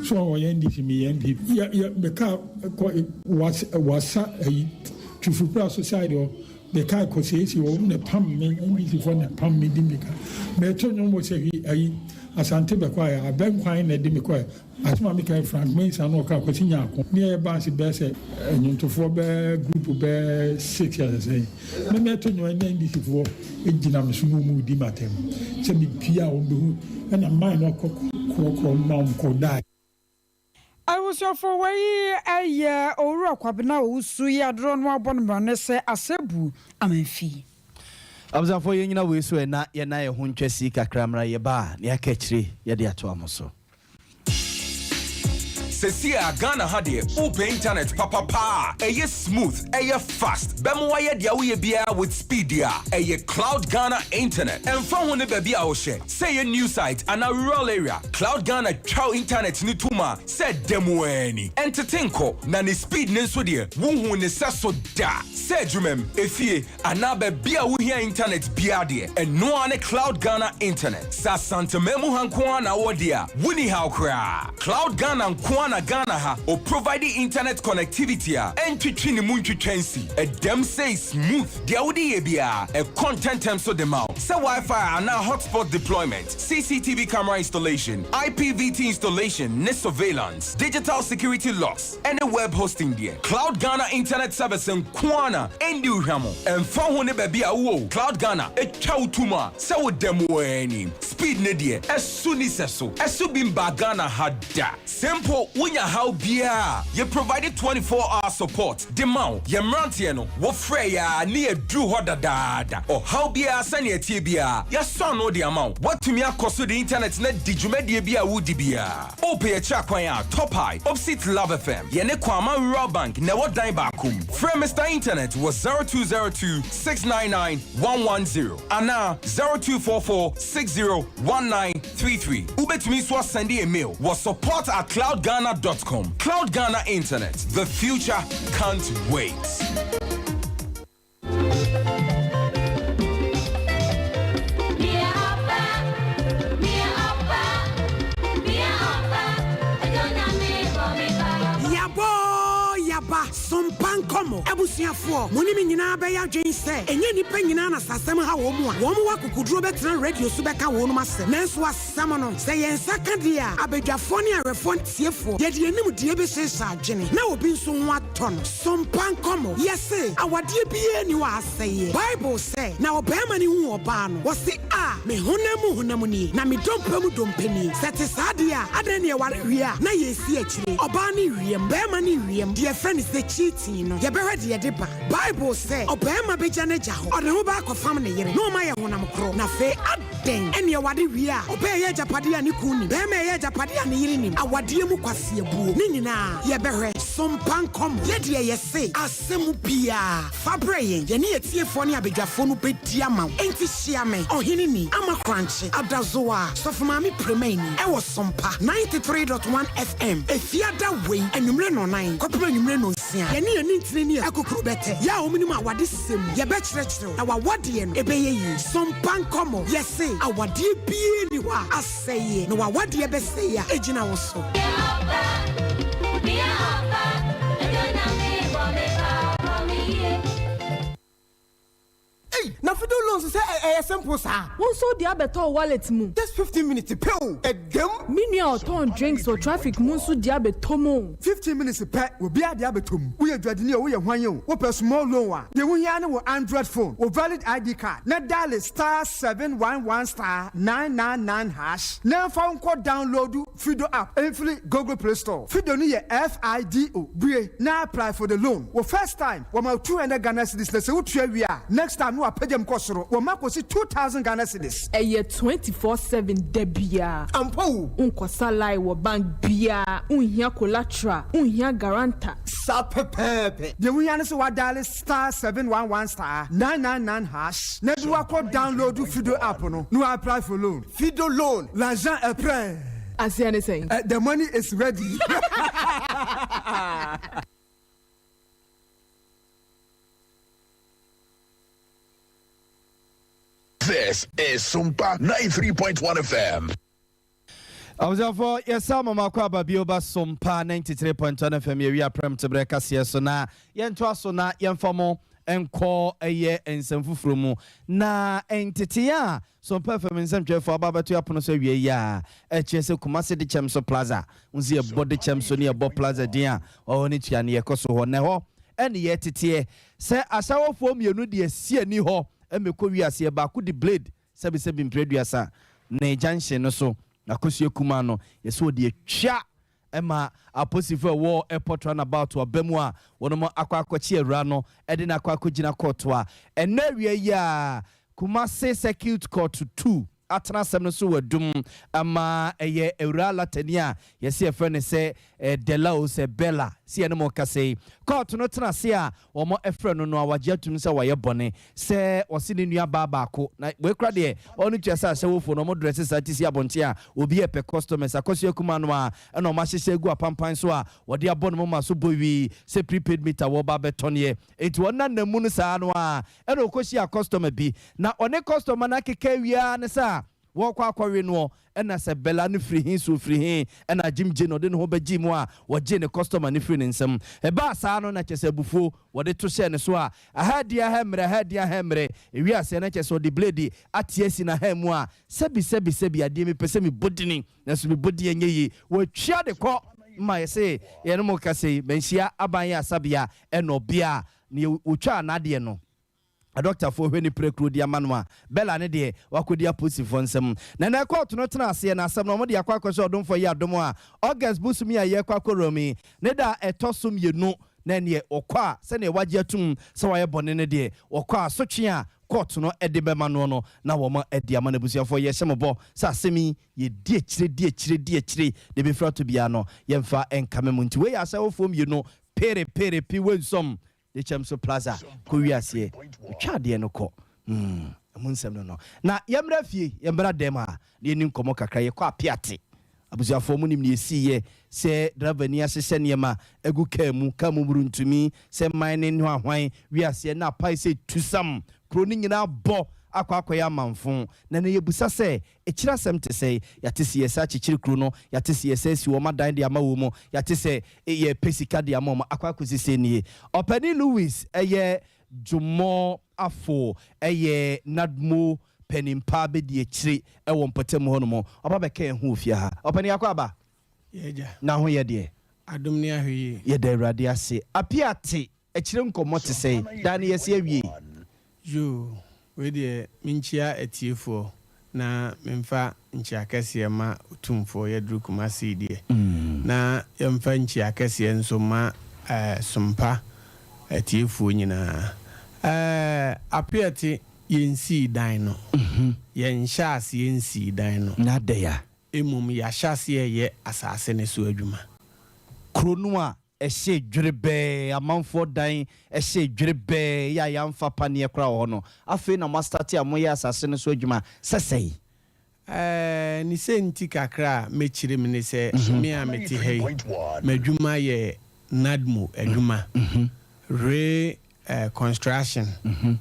Speaker 17: a. So ɔyɛ NDC, me yɛ NPP. Yɛ, yɛ, me car kɔ was, wasa ayi, Twifupra so side hɔ. Me car kɔ siesie hɔ, wɔn na pam me, NDC foɔ na pam me di mirika. Me to nnwom wɔ Sahwi ayi, Asante bɛkɔ ayɛ, Abɛnkwan na ɛde me kɔɛ. Asɛm a meka yi Frank Mensah na ɔka Kwasi Nyarko ne yɛyɛ bands bɛyɛ sɛ nnwontofoɔ bɛyɛ group bɛyɛ six asɛ sɛn me mɛto nnwom ɛne NDC foɔ gyina me so na wɔn redi m'atɛm sɛ mepie a wɔn bɛhu ɛna mine no kɔ korɔkorɔ ma wɔn kɔ die.
Speaker 2: Abusuafo wei yɛ Owura Kwabena Owusu yi adorɔ no abɔ no mmrane sɛ Asebu Amanfi.
Speaker 1: Abusuafoɔ yɛnyina wei so ɛ na yɛna yɛ ho ntwa sii kakra mmra yɛba a nea aka akyire yɛde atoa mo so.
Speaker 18: Sesie a Ghana ha deɛ wopɛ internet papa paa a ɛyɛ smooth, ɛyɛ fast, bɛma wayɛ deɛ woyɛ biara with speed deɛ a, ɛyɛ Cloud Ghana Internet. Ɛmfa ho ne baabi a wohyɛ, sɛ ɛyɛ new site anaa rural area, Cloud Ghana twa wo internet no tom a sɛ da mu ara ni. Ɛntete nkɔ, na ne speed no nso deɛ wonhuu ne sɛso da. Sɛ adwumam, efie, anaa baabi a wohia intanɛt biara deɛ, ɛno ara ne Cloud Ghana Internet. Sɛ Asanteman mu ha nko ara na wowɔ deɛ a, wonni haw koraa. Cloud Ghana nko ara na Ghana ha ɔprovide internet connectivity a ɛntwetwe ne mu ntwitwa nsi. Ɛdam sei smooth. Deɛ wode yɛ biara, ɛkɔ ntɛntɛm so de ma wo. Sɛ Wi-Fi anaa hotspot deployment, CCTV camera installation, IPVT installation ne surveillance, digital security locks, ne web hosting deɛ, Cloud Ghana Internet Service nko ara na ɛndi wo hwammɔ. Ɛmfa ho ne baabi a wowɔ o, Cloud Ghana twa wo tom a sɛ woda mu ara ni. Speed no deɛ, ɛso nni sɛso. Ɛso bi mbaa Ghana ha da. Sɛ mpo wonya haw biara a, yɛ provide 24 hour support de ma wo. Yɛn mmeranteɛ no, wofrɛ yɛn a ne yɛaduru hɔ dadaada. Ɔhaw biara sɛnea ɛteɛ biara, yɛasɔ ano de ama wo. Woatumi akɔ so de internet no adi dwumadie bi a woredi biara. Wopɛ yɛn kyerɛ kwan a, Top High, opposite Love FM, yɛne Kwama Rural Bank na ɛwɔ dan baako mu. Frɛ Mister Internet wɔ 0202 699 110 anaa 0244 60 1933. Wobɛtumi nso asɛnde yɛn mail wɔ support at cloudghana dot com. Cloud Ghana Internet, the future can't wait.
Speaker 19: Yabɔ oo yaba, sompa nkɔmmɔ. Abusuafoɔ, mo ne me nyinaa bɛyɛ adwene sɛ, ɛnyɛ nnipa nyinaa na sɛ asɛm ha wɔn a, wɔn wɔ akokoduro bɛtena radio so bɛka wɔnom asɛm. Nanso asɛm no, sɛ yɛn nsa ka deɛ a, abadwafoɔ ne ahwɛfoɔ ne atiefoɔ, yɛde yɛn nimdeɛ bɛhyehyɛ adwene na obi nso ho atɔ no. Sompa nkɔmɔ, Yɛse awadeɛ biaa nni hɔ a asɛeɛ. Bible sɛ, Na ɔbarima no huu ɔbaa no, ɔse, A, me honam mu honam nie, na me dompe mu dompe nie. Sɛ ɛte saa deɛ a, adɛn na yɛware wie a na yɛresi akyire? Ɔbaa no rewiam, barima no rewiam, deɛ yɛfrɛ no sɛ cheating no, yɛbɛhwɛ deɛ ɛde ba. Bible sɛ, Ɔbarima bɛgya n'agya hɔ, ɔde ne ho bɛakɔfam ne yere, na wɔayɛ honam korɔ. Na afei, adɛn ɛne ɛware wie a, ɔbaa ɛyɛ agyapadeɛ a ne kunu nim, barima ɛyɛ agyapadeɛ a ne yere nim, awadeɛ mu kwaseabuo, ne nyinaa, yɛbɛhwɛ. Sompa nkɔmmɔ. Yɛ deɛ yɛse asɛm biara, fa brɛ yɛn. Yɛne atiefoɔ ne abadwafoɔ no bɛdi ama wo. Enti hyia me, Ɔheneni Ama Korankye, Adazoa, Sɔfo Maame Premaini, ɛwɔ Sompa 93.1 FM, Efiada wei, anwummere nnɔnnan kɔpem anwummere nnɔnsia. Yɛne yɛn nintini ne akukuru bɛtɛ, yɛ a wɔnim awadesɛm mu. Yɛbɛkyerɛkyerɛ wo, na w'awadeɛ no, ɛbɛyɛ yie. Sompa nkɔmmɔ. Yɛse awadeɛ biara nni hɔ a asɛeɛ, na w'awadeɛ bɛsɛe a, ɛgyina wo so.
Speaker 20: Ei na fido loans sɛ ɛyɛ simple saa.
Speaker 21: Wo nso wode abɛtɔ wo wallet mu.
Speaker 20: Just 15 minutes pɛ o, ɛdam.
Speaker 21: Me nua a ɔtɔn drinks wɔ traffic mu nso de abɛtɔ mu o.
Speaker 20: 15 minutes pɛ, obiara de abɛtɔ mu. Woyɛ dwadini o, woyɛ hwan o, wopɛ small loan a, deɛ wohia ara ne wo Android phone, wo valid ID card, na diale star 711 star 999 hash na ɛmfa wo nkɔ download Fido app mfiri Google Play Store. Fido no yɛ F-I-D-O. Bue na apply for the loan. Wo first time, wɔma wo 200 Ghana cedis na sɛ wotua wie a, next time no wɔapagya mu kɔ soro, wɔma kɔsi 2,000 Ghana cedis.
Speaker 21: Ɛyɛ 24/7 da biara.
Speaker 20: Ampa o!
Speaker 21: Wonkɔsa line wɔ bank biara, wonhia collateral, wonhia guarantor.
Speaker 20: Saa pɛpɛɛpɛ. Deɛ wohia ne sɛ woadiale star 711 star 999 hash na de woakɔ download Fido app no na woapply for loan. Fido loan, l'argent est prêt.
Speaker 21: Aseɛ ne sɛn?
Speaker 20: Eh, the money is ready.
Speaker 3: This is Sumpa 93.1 FM.
Speaker 1: Abusuafoɔ yɛsa mo mako aba bio ba Sompa 93.1 FM yɛwi aprɛm teberɛ kaseɛ so na yɛntoa so na yɛmfa mo nkɔ ɛyɛ nsɛm foforɔ mu na ntetee a Sompa FM nsɛmtwerɛfoɔ aba abɛto apono so awie yi a ɛkyerɛ sɛ Kumasi Dekyɛm so Plaza wo nso yɛbɔ Dekyɛm so ne yɛbɔ Plaza din a ɔhɔ ne tua ne yɛkɔ so hɔ na ɛhɔ ɛne yɛteteɛ sɛ asawofoɔ mmienu de asi ani hɔ mmɛkɔ wiase baako de blade sɛbesɛbe mprɛ aduasa ne junction no so akosua kumaa no yɛsɛ wɔde atwa ma apolisifo a ɛwɔ airport runabout aba mu a wɔnom akɔ akɔkye awura no de no akɔ akɔgyina kɔɔto a ɛnnɛ awia yi a Kumasi Circuit Court 2 atena asɛm no so wɔ Adum ama ɛyɛ awura Latani a yɛse yɛfrɛ no sɛ Dela o sɛ Bella sɛ yɛne mo kasa yi kɔɔto no tena ase a Wɔfrɛ no no a wagye atum sɛ wayɛ bɔne sɛ ɔse ne nua baa baako na wei kora deɛ ɔno tua sɛ ahyɛwofoɔ no ɔmo dresse saa ti si abɔnten a obi ɛpɛ customers akɔsoa kumaa no a ɛna ɔmo ahyehyɛ agu apampan so a wɔde abɔ ne moma so bɔ wii sɛ prepaid meter wɔba abɛtɔneɛ enti ɔna nam mu no saa no a ɛna ɔkɔhyia customer bi na ɔne customer no akeka awie ara ne sɛ a Wɔrekɔ akɔwe noɔ, ɛna sɛ Bella no firi he so ɔfiri he, ɛna Jim gye no ɔde ne ho bɛgyee mu a wɔgyee ne kɔstɔma no firii ne nsam. Ɛbaa saa no na kyerɛ sɛ abufuo wɔde to hyɛɛ ne so a, aha adi aha mmerɛ, aha adi aha mmerɛ. Ɛwiee aseɛ no kyerɛ sɛ ɔde blade ate asi n'aha mu a, sɛbi sɛbi sɛbi adeɛ mepɛ sɛ mebɔ dini nanso mebɔ din ɛnyɛ yie. Watwia de kɔ ma yɛse yɛne mo rekasa yi, manhyia aban yɛ asabea ɛna ɔbea a neɛ wɔtwaa n'adeɛ no. Adɔktafoɔ hwɛ ne pirakuro de ama no a, Bella no deɛ, wakɔdi apolisifoɔ nsam. Na nɛ kɔɔto no tena aseɛ na asɛm no wɔde akɔ akɔhyɛ ɔdomfoɔ yi adom a, August bosome a yɛrekɔ akɔwura mu yi, ne da a ɛtɔ so mmienu na ɛneɛ wɔkɔ a, sɛdeɛ wagye atum sɛ wayɛ bɔne no deɛ, wɔkɔ a, asotwe a kɔɔto no de bɛma noɔ no na wɔde ama no. Abusuafoɔ, yɛhyɛ mo bɔ sɛ asɛm yi, yɛdi akyire, di akyire, di akyire, deɛ ɛbɛfiri ato biara no, yɛmfa nkame mo. Nti wei yɛ ahyɛwofoɔ mmienu, pere, pere, pi, wensɔm, De kyɛm so plaza kɔ wiaseɛ otwa adeɛ no kɔ mm ɛmu nsɛm no no na yɛmmra fie yɛmmra dɛm ha na yɛni nkɔmmɔ kakra yɛkɔ apeate abusuafoɔ mo nim deɛ ɛsiiɛ sɛ driver ni ahyehyɛ nneɛma agu kaa mu kaa mu muruntumi sɛ man ne hwanhwan wiaseɛ na apae sɛ tusam kuro no nyinaa bɔ akɔ akɔyɛ amanfo na na yɛbusa sɛ Akyiri asɛm te sɛn? Yɛate se yɛsɛ akyekyere kuro no, yɛate se yɛsɛ asi wɔn adan de ama wɔn, yɛate sɛ yɛrepɛ sika de ama wɔn, akɔ akɔsi sɛn nie? Ɔpanin Louis yɛ Dwommɔ Afo yɛ NADMO panin pa bɛdi akyire wɔ mpɔtam hɔ nom. Ɔba bɛka yɛn ho wɔ fie ha. Ɔpanin Akwaaba,
Speaker 6: Yɛagya.
Speaker 1: na ho yɛ deɛ?
Speaker 6: Adom ne ahwɛyie.
Speaker 1: Yɛda Awurade ase. Apia te Akyire nkɔmmɔ te sɛn? Daa no yɛse awiei.
Speaker 6: Yoo, wei deɛ menkyia atiefoɔ na memfa nkyia kɛseɛ ma Otumfoɔ yɛduru Kumasi deɛ na yɛmfa nkyia kɛseɛ nso ma Sompa atiefoɔ nyinaa. Ɛɛ Apeɛte yɛnsii dan no, yɛnhyɛɛ aseɛ nsii dan no.
Speaker 1: Na adɛn a?
Speaker 6: Mmom yɛahyɛ aseɛ reyɛ asase no so adwuma.
Speaker 1: Kuro no a Ɛhyee dwerebɛɛ, amanfoɔ dan hyee dwerebɛɛ, yɛ a yɛamfa paneɛ koraa wɔ hɔ no, afei na moastate a moyɛ asase no so adwuma sɛsɛe.
Speaker 6: Ɛɛ, ne sɛ nti kakra a mɛkyerɛ mu ne sɛ, me a mete ha yi, m'adwuma yɛ NADMO adwuma, re construction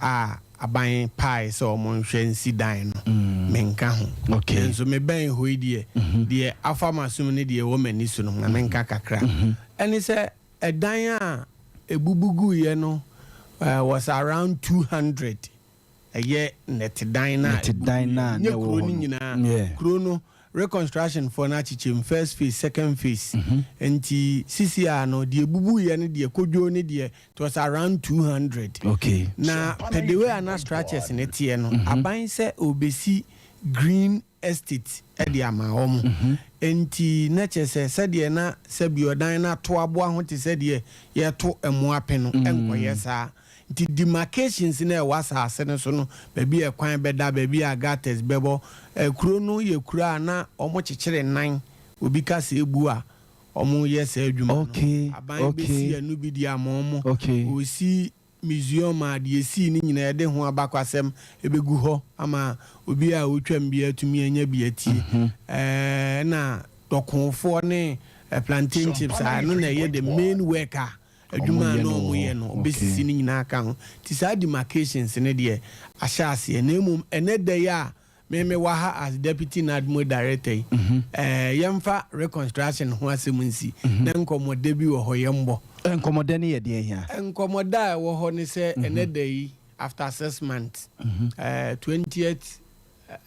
Speaker 6: a aban pae sɛ wɔn nhwɛ nsi dan no, menka ho. Nanso mebɛn hɔ yi deɛ, deɛ afa m'asom ne deɛ ɛwɔ m'ani so no, ma menka kakra. Ɛne sɛ, ɛdan a ɛbubu guiɛ no was around 200. Ɛyɛ nnɛtedan no a
Speaker 1: Nnɛtedan no a na
Speaker 6: Nyɛ
Speaker 1: ɛwɔ
Speaker 6: kuro
Speaker 1: hɔ
Speaker 6: no
Speaker 1: no.
Speaker 6: nyinaa.
Speaker 1: Yeah.
Speaker 6: Kuro no reconstruction foɔ no akyekyɛ mu, first phase, second phase. Nti sisi a no deɛ ebubuiɛ no deɛ kodwo no deɛ it was around 200.
Speaker 1: Okay.
Speaker 6: Na per the way a na structures no teɛ no, aban sɛ ɔrebɛsi green estate de ama wɔn. Nti na kyerɛ sɛ sɛdeɛ na sɛbi ɔdan no ato aboa ho te sɛ deɛ yɛreto mmoa pe no, ɛnkɔyɛ saa. Nti demarcations no a ɛwɔ asase no so no, baabi a ɛkwan bɛda, baabi a gutters bɛbɔ. Kuro no yɛ kuro a na wɔkyekyere nan, obi ka sɛ ebu a, wɔyɛ saa adwuma no. Aban bɛsi ɛno bi de ama wɔn. Wɔsi museum a, deɛ esii no nyinaa yɛde ho abakwasɛm bɛgu hɔ ama obi a ɔtwam biara atumi anya bi atie. Ɛna dɔkonofoɔ ne plantain chips a, ɛno na ɛyɛ the main work a.
Speaker 4: adwuma a
Speaker 1: Wɔyɛ
Speaker 4: na
Speaker 1: no wɔ
Speaker 4: wɔyɛ
Speaker 1: hɔ.
Speaker 4: no, wɔbɛsisi ne nyinaa ka ho. Nti saa demarcations no deɛ ahyɛ aseɛ. Na mmom ɛnnɛ da yi a me mewɔ ha as Deputy NADMO Director yi, eh, yɛmfa reconstruction ho asɛm nsi na nkɔmmɔdɛ bi wɔ hɔ yɛmmɔ.
Speaker 1: Nkɔmmɔdɛ no yɛ deɛn hia?
Speaker 4: Nkɔmmɔdɛ a ɛwɔ hɔ ne sɛ ɛnnɛ da yi, after 6 months, eh, 20th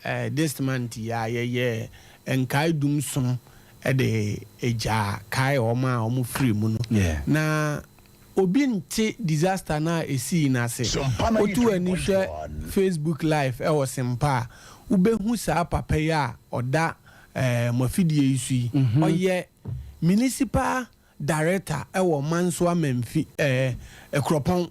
Speaker 4: eh, this month yi a yɛyɛɛ nkae dum som de gyaa kae wɔn a wɔfirii mu no. Na obi nte disaster no a esii no ase. Woto w'ani hwɛ Facebook live wɔ Sempa a, wobɛhu saa papa yi a ɔda eh, mo afidie yi so yi. Ɔyɛ municipal director wɔ Mansoa Mamfi eh, Kuropɔn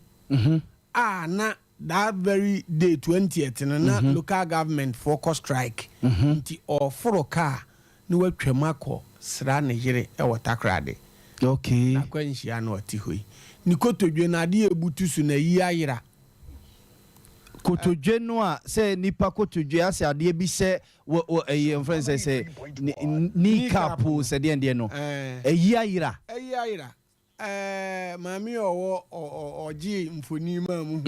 Speaker 4: a na That very day twentieth no na local government foɔ kɔ strike nti ɔɔforo car na watwam akɔ sra ne yere wɔ Takoradi.
Speaker 1: Okay.
Speaker 4: N'akwanhyia na ɔte hɔ yi. Ne kotodwe no adeɛ ebutu so na ayi ayera.
Speaker 1: Kotodwe no a sɛ nipa kotodwe asɛ adeɛ bi hyɛ wɔ wɔ ɛyi yɛn frɛ no sɛ sɛ knee cap o sɛ deɛn deɛn no ayi ayera.
Speaker 4: Ayi ayera. Ɛɛ maame a ɔwɔ ɔgyee mfoni maa mu hu.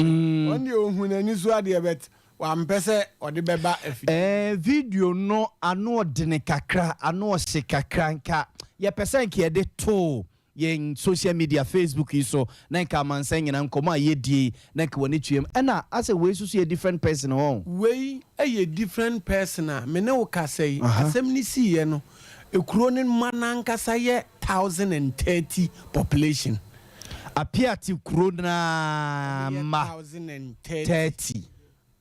Speaker 4: Ɔno deɛ ɔhu n'ani so adeɛ but wampɛ sɛ ɔde bɛba afidie mu.
Speaker 1: Ɛɛ video no ano ɔdene kakra, ano ɔhye kakra, nka yɛpɛ sɛ nka yɛde too yɛn social media Facebook yi so na nka amansan nyinaa nkɔmmɔ a yɛdie yi na nka w'ani tuam. Ɛna asɛ wei nso so yɛ different person hɔ.
Speaker 4: Wei yɛ different person a me ne wo kasa yi, asɛm no siiɛ no Ekuro no ma no ankasa yɛ 1,030 population.
Speaker 1: Apiate kuro no ara
Speaker 4: Ɔmo yɛ
Speaker 1: ma
Speaker 4: 1,030.
Speaker 1: 30.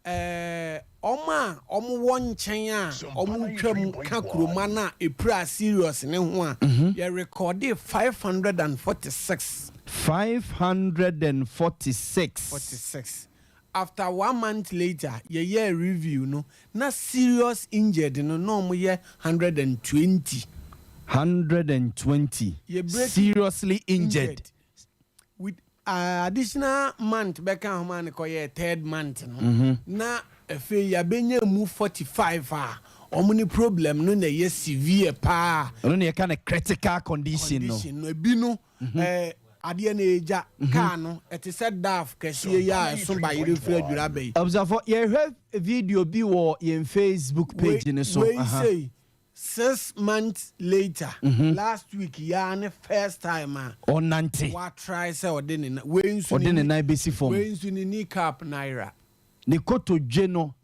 Speaker 4: Ɛɛ wɔn a wɔn wɔ nkyɛn a wɔn retwa mu ka kuroma no a epiraa serious no ho a, yɛ recordee 546.
Speaker 1: 546.
Speaker 4: 46. After one month later yɛyɛɛ review no na serious injured no na ɔmo yɛ 120.
Speaker 1: 120
Speaker 4: Yɛ break
Speaker 1: seriously injured.
Speaker 4: injured with additional month bɛka ho maa no kɔyɛɛ third month no na afei yɛabɛnya mu 45 a ɔmo ne problem no na ɛyɛ severe paa.
Speaker 1: Ɛno na yɛka no critical condition no.
Speaker 4: Condition no ebi no Ɛɛ, adeɛ no ɛregya. Kaa no, ɛte sɛ Daf kɛseɛ yi a ɛso bayerɛ firi adwira ba yi.
Speaker 1: Abusuafo, yɛrehwɛ video bi wɔ yɛn Facebook page no so.
Speaker 4: Wei sei, 6 months later, last week yi ara ne first time a.
Speaker 1: Ɔnante.
Speaker 4: Wa try sɛ ɔde ne nan, wei nso
Speaker 1: Ɔde ne nan bɛsi fam.
Speaker 4: Wei nso ne knee cap no ayera.
Speaker 1: Ne kotodwe no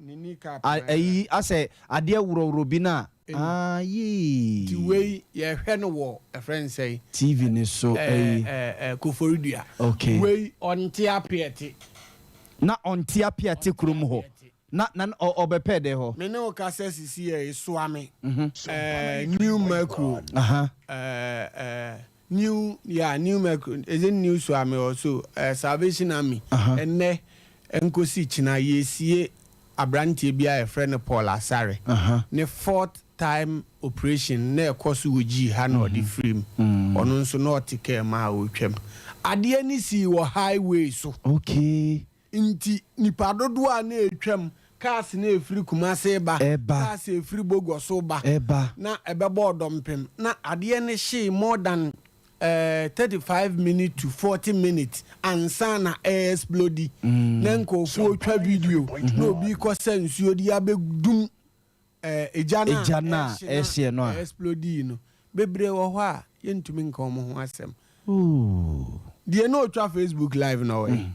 Speaker 1: ayi asɛ adeɛ worɔworɔ bi no a aah yee.
Speaker 4: Nti wei yɛhwɛ no wɔ ɛfrɛ no sɛn.
Speaker 1: TV no so ayi.
Speaker 4: Ɛɛ Koforidua.
Speaker 1: Okay.
Speaker 4: Wei ɔnte apeɛte.
Speaker 1: Na ɔnte apeɛte kurom hɔ. Na na ɔbɛpɛɛ dɛ hɔ.
Speaker 4: Me ne wo kasa sisi yɛ esoa me. Ɛɛ New Mercury. Ɛɛ ɛɛ. New yeah new mercury is it new suame or so eh, salvation army ɛnɛ nkosi kyena yɛsie abranteɛ bi a yɛfrɛ no Paul Asare ne fourth time operation na ɛkɔ so wɔ gyii ha na ɔde firi mu ɔno nso na ɔte kaa mu a ɔretwam adeɛ no sii wɔ highway so.
Speaker 1: Okay.
Speaker 4: Nti nnipa dodoɔ a na ɛretwam, cars na ɛfiri Kumasi reba, cars a ɛfiri Bogoso reba, na ɛbɛbɔɔ dɔmpem. Na adeɛ no hyee more than 35 minutes to 40 minutes ansa na ɛre-explode. Na nkurɔfoɔ retwa video, na obi rekɔsa nsuo de abɛdum Egya no
Speaker 1: Egya no a ɛrehyeɛ no a.
Speaker 4: Ɛexplodii no, bebree wɔ hɔ a yɛntumi nka wɔn ho asɛm.
Speaker 1: Ooh.
Speaker 4: Deɛ na ɔtwa Facebook live no ɔwɔ he?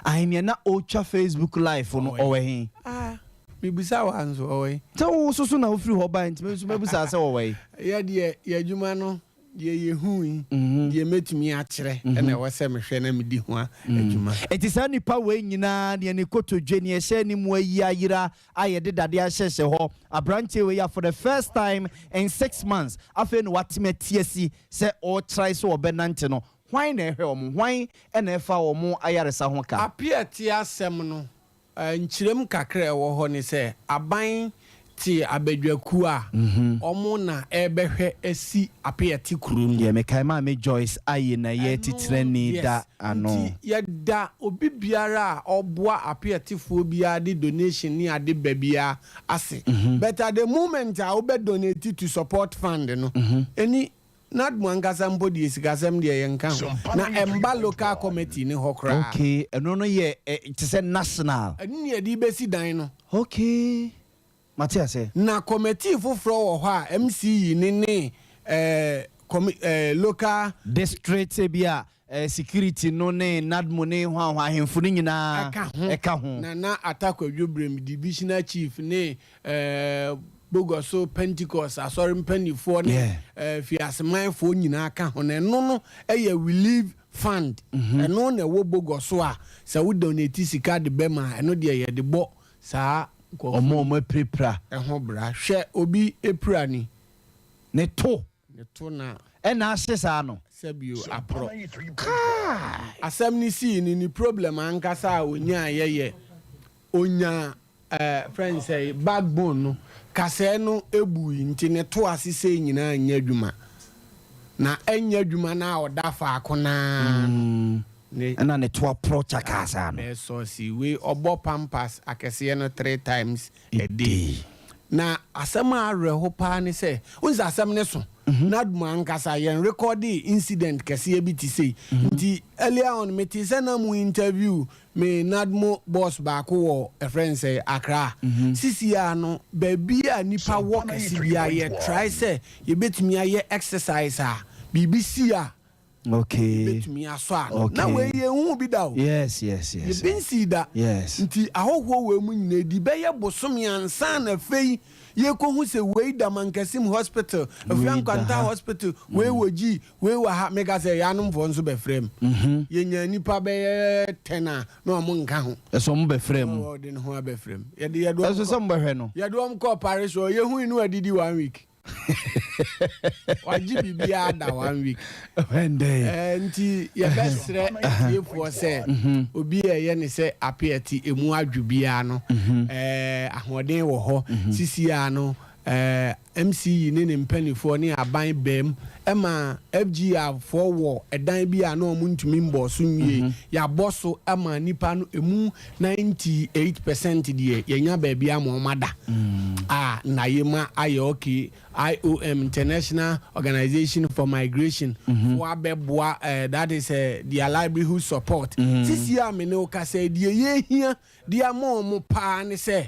Speaker 1: Ahe, nea na ɔretwa Facebook live no ɔwɔ he?
Speaker 4: Ah, mebisa wo a nso ɔwɔ he?
Speaker 1: Sɛ wo nso so na wofiri hɔ bae nti me nso mɛbisa sɛ ɔwɔ he?
Speaker 4: Yɛ deɛ yɛn adwuma no Deɛ yɛhui, deɛ mɛtumi akyerɛ na ɛwɔ sɛ mehwɛ na medi ho adwuma.
Speaker 1: Enti saa nnipa wei nyinaa, deɛ ne kotodwe, deɛ ɛhyɛ ne mu ayi ayera a yɛde dadeɛ ahyehyɛ hɔ, aberanteɛ wei a for the first time in 6 months, afei na watumi ati asi sɛ ɔretrae sɛ ɔbɛnante no, hwan na ɛhwɛ wɔn? Hwan na ɛfa wɔn ayaresa ho ka?
Speaker 4: Appiah-Te asɛm no Nkyerɛmu kakra a ɛwɔ hɔ ne sɛ, aban te abadwakuo a wɔn na ɛrebɛhwɛ asi Apeate kuro no.
Speaker 1: Deɛ mekae Maame Joyce Aye na ɛyɛ
Speaker 4: Ɛno,
Speaker 1: titenani
Speaker 4: yes.
Speaker 1: da ano.
Speaker 4: Nti yɛda obi biara a ɔboa Apeatefoɔ biara de donation ne ade ba biara ase. But at the moment a wobɛ donate to support fund no, ɛni. NADMO ankasa mpo deɛ sikasɛm deɛ yɛnka ho. Na ɛmba local committee no hɔ koraa.
Speaker 1: Okay, ɛno no yɛ te sɛ national.
Speaker 4: Ɛno na yɛde bɛsi dan no.
Speaker 1: Okay, mate aseɛ.
Speaker 4: Na committee foforɔ wɔ hɔ a MCE no ne eh, commi eh, local.
Speaker 1: District ebia eh, security no ne NADMO ne hwan hwan ahemfo no nyinaa
Speaker 4: Ɛka ho.
Speaker 1: ɛka ho.
Speaker 4: Nana Atta Kwadwo Brem, divisional chief ne eh, Bogoso Pentecost asɔre mpanimfoɔ ne eh, Fiasemanfoɔ nyinaa ka ho. Na ɛno no yɛ Relief Fund. Ɛno na ɛwɔ Bogoso a sɛ wo donate sika de bɛma a, ɛno deɛ yɛde bɔ saa nkurɔfoɔ
Speaker 1: Wɔn a wɔapirapira.
Speaker 4: ho bra. Hwɛ obi apira ni.
Speaker 1: Ne to.
Speaker 4: Ne to na.
Speaker 1: Ɛna ahye saa no.
Speaker 4: Sɛbio aporɔ. Kai! Asɛm no sii no, ne problem ankasa a ɔnyaaeɛ yɛ ɔnyaa eh, frɛ no sɛn, backbone no, kasɛɛ no bui nti ne to ase sei nyinaa nyɛ adwuma. Na ɛnyɛ adwuma no a ɔda faako no ara no, ne.
Speaker 1: Ɛna ne to aporɔ kyakaa saa no.
Speaker 4: Bɛsɔɔse wei, ɔbɔ pampers akɛseɛ no three times a day. Na asɛm a awerɛho paa ne sɛ, wohu sɛ asɛm no so, NADMO ankasa yɛn rekɔdee incident kɛseɛ bi te sei. Nti earlier on metee sɛ na mo interview me NADMO boss baako wɔ ɛfrɛ no sɛ Accra. Sisi a no baabi a nipa wɔ kɛse biara yɛ try sɛ yɛbɛtumi ayɛ exercise a biribi si a
Speaker 1: Okay.
Speaker 4: Yɛbɛtumi asɔ ano.
Speaker 1: Okay.
Speaker 4: Na wei yɛnhuu bi da o.
Speaker 1: Yes, yes, yes.
Speaker 4: Ebi nsii da.
Speaker 1: Yes.
Speaker 4: Nti ahɔhoɔ wei mu nyinaa ɛdi bɛyɛ bosome ansa na afei yɛkɔhu sɛ wei da Mankasim hospital, Afia Nkwanta hospital, wei wɔ G, wei wɔ ha. Meka sɛ yɛanomfoɔ nso bɛfrɛ mu. Yɛnyaa nnipa bɛyɛ ten a na wɔn nka ho.
Speaker 1: Ɛso wɔn bɛfrɛ mu.
Speaker 4: Ɔde ne ho abɛfrɛ mu. Yɛde yɛde wɔn
Speaker 1: Ɛso sɛ wɔn bɛhwɛ no.
Speaker 4: Yɛde wɔn kɔɔ parish hɔ, yɛhui no adidi one week. Wagye biribiara da one week.
Speaker 1: Ɛndɛ.
Speaker 4: Nti yɛbɛsrɛ atiefoɔ sɛ obi a ɛyɛ ne sɛ apeɛte emu adwo biara no, ahoɔden wɔ hɔ. Sisi a no, MCE ne ne mpaninfoɔ ne aban baam ma FGR foɔ wɔ ɛdan bi a na wɔn ntumi mbɔɔ so nwie. Yɛabɔ so ama nnipa no emu 98 percent deɛ yɛanya baabi ama wɔn ada a Nayema ayɛ okay. IOM, International Organization for Migration, foɔ abɛboa eh, that is eh, their livelihood support. Sisi a me ne wo kasa yi, deɛ yɛhia de ama wɔn paa ne sɛ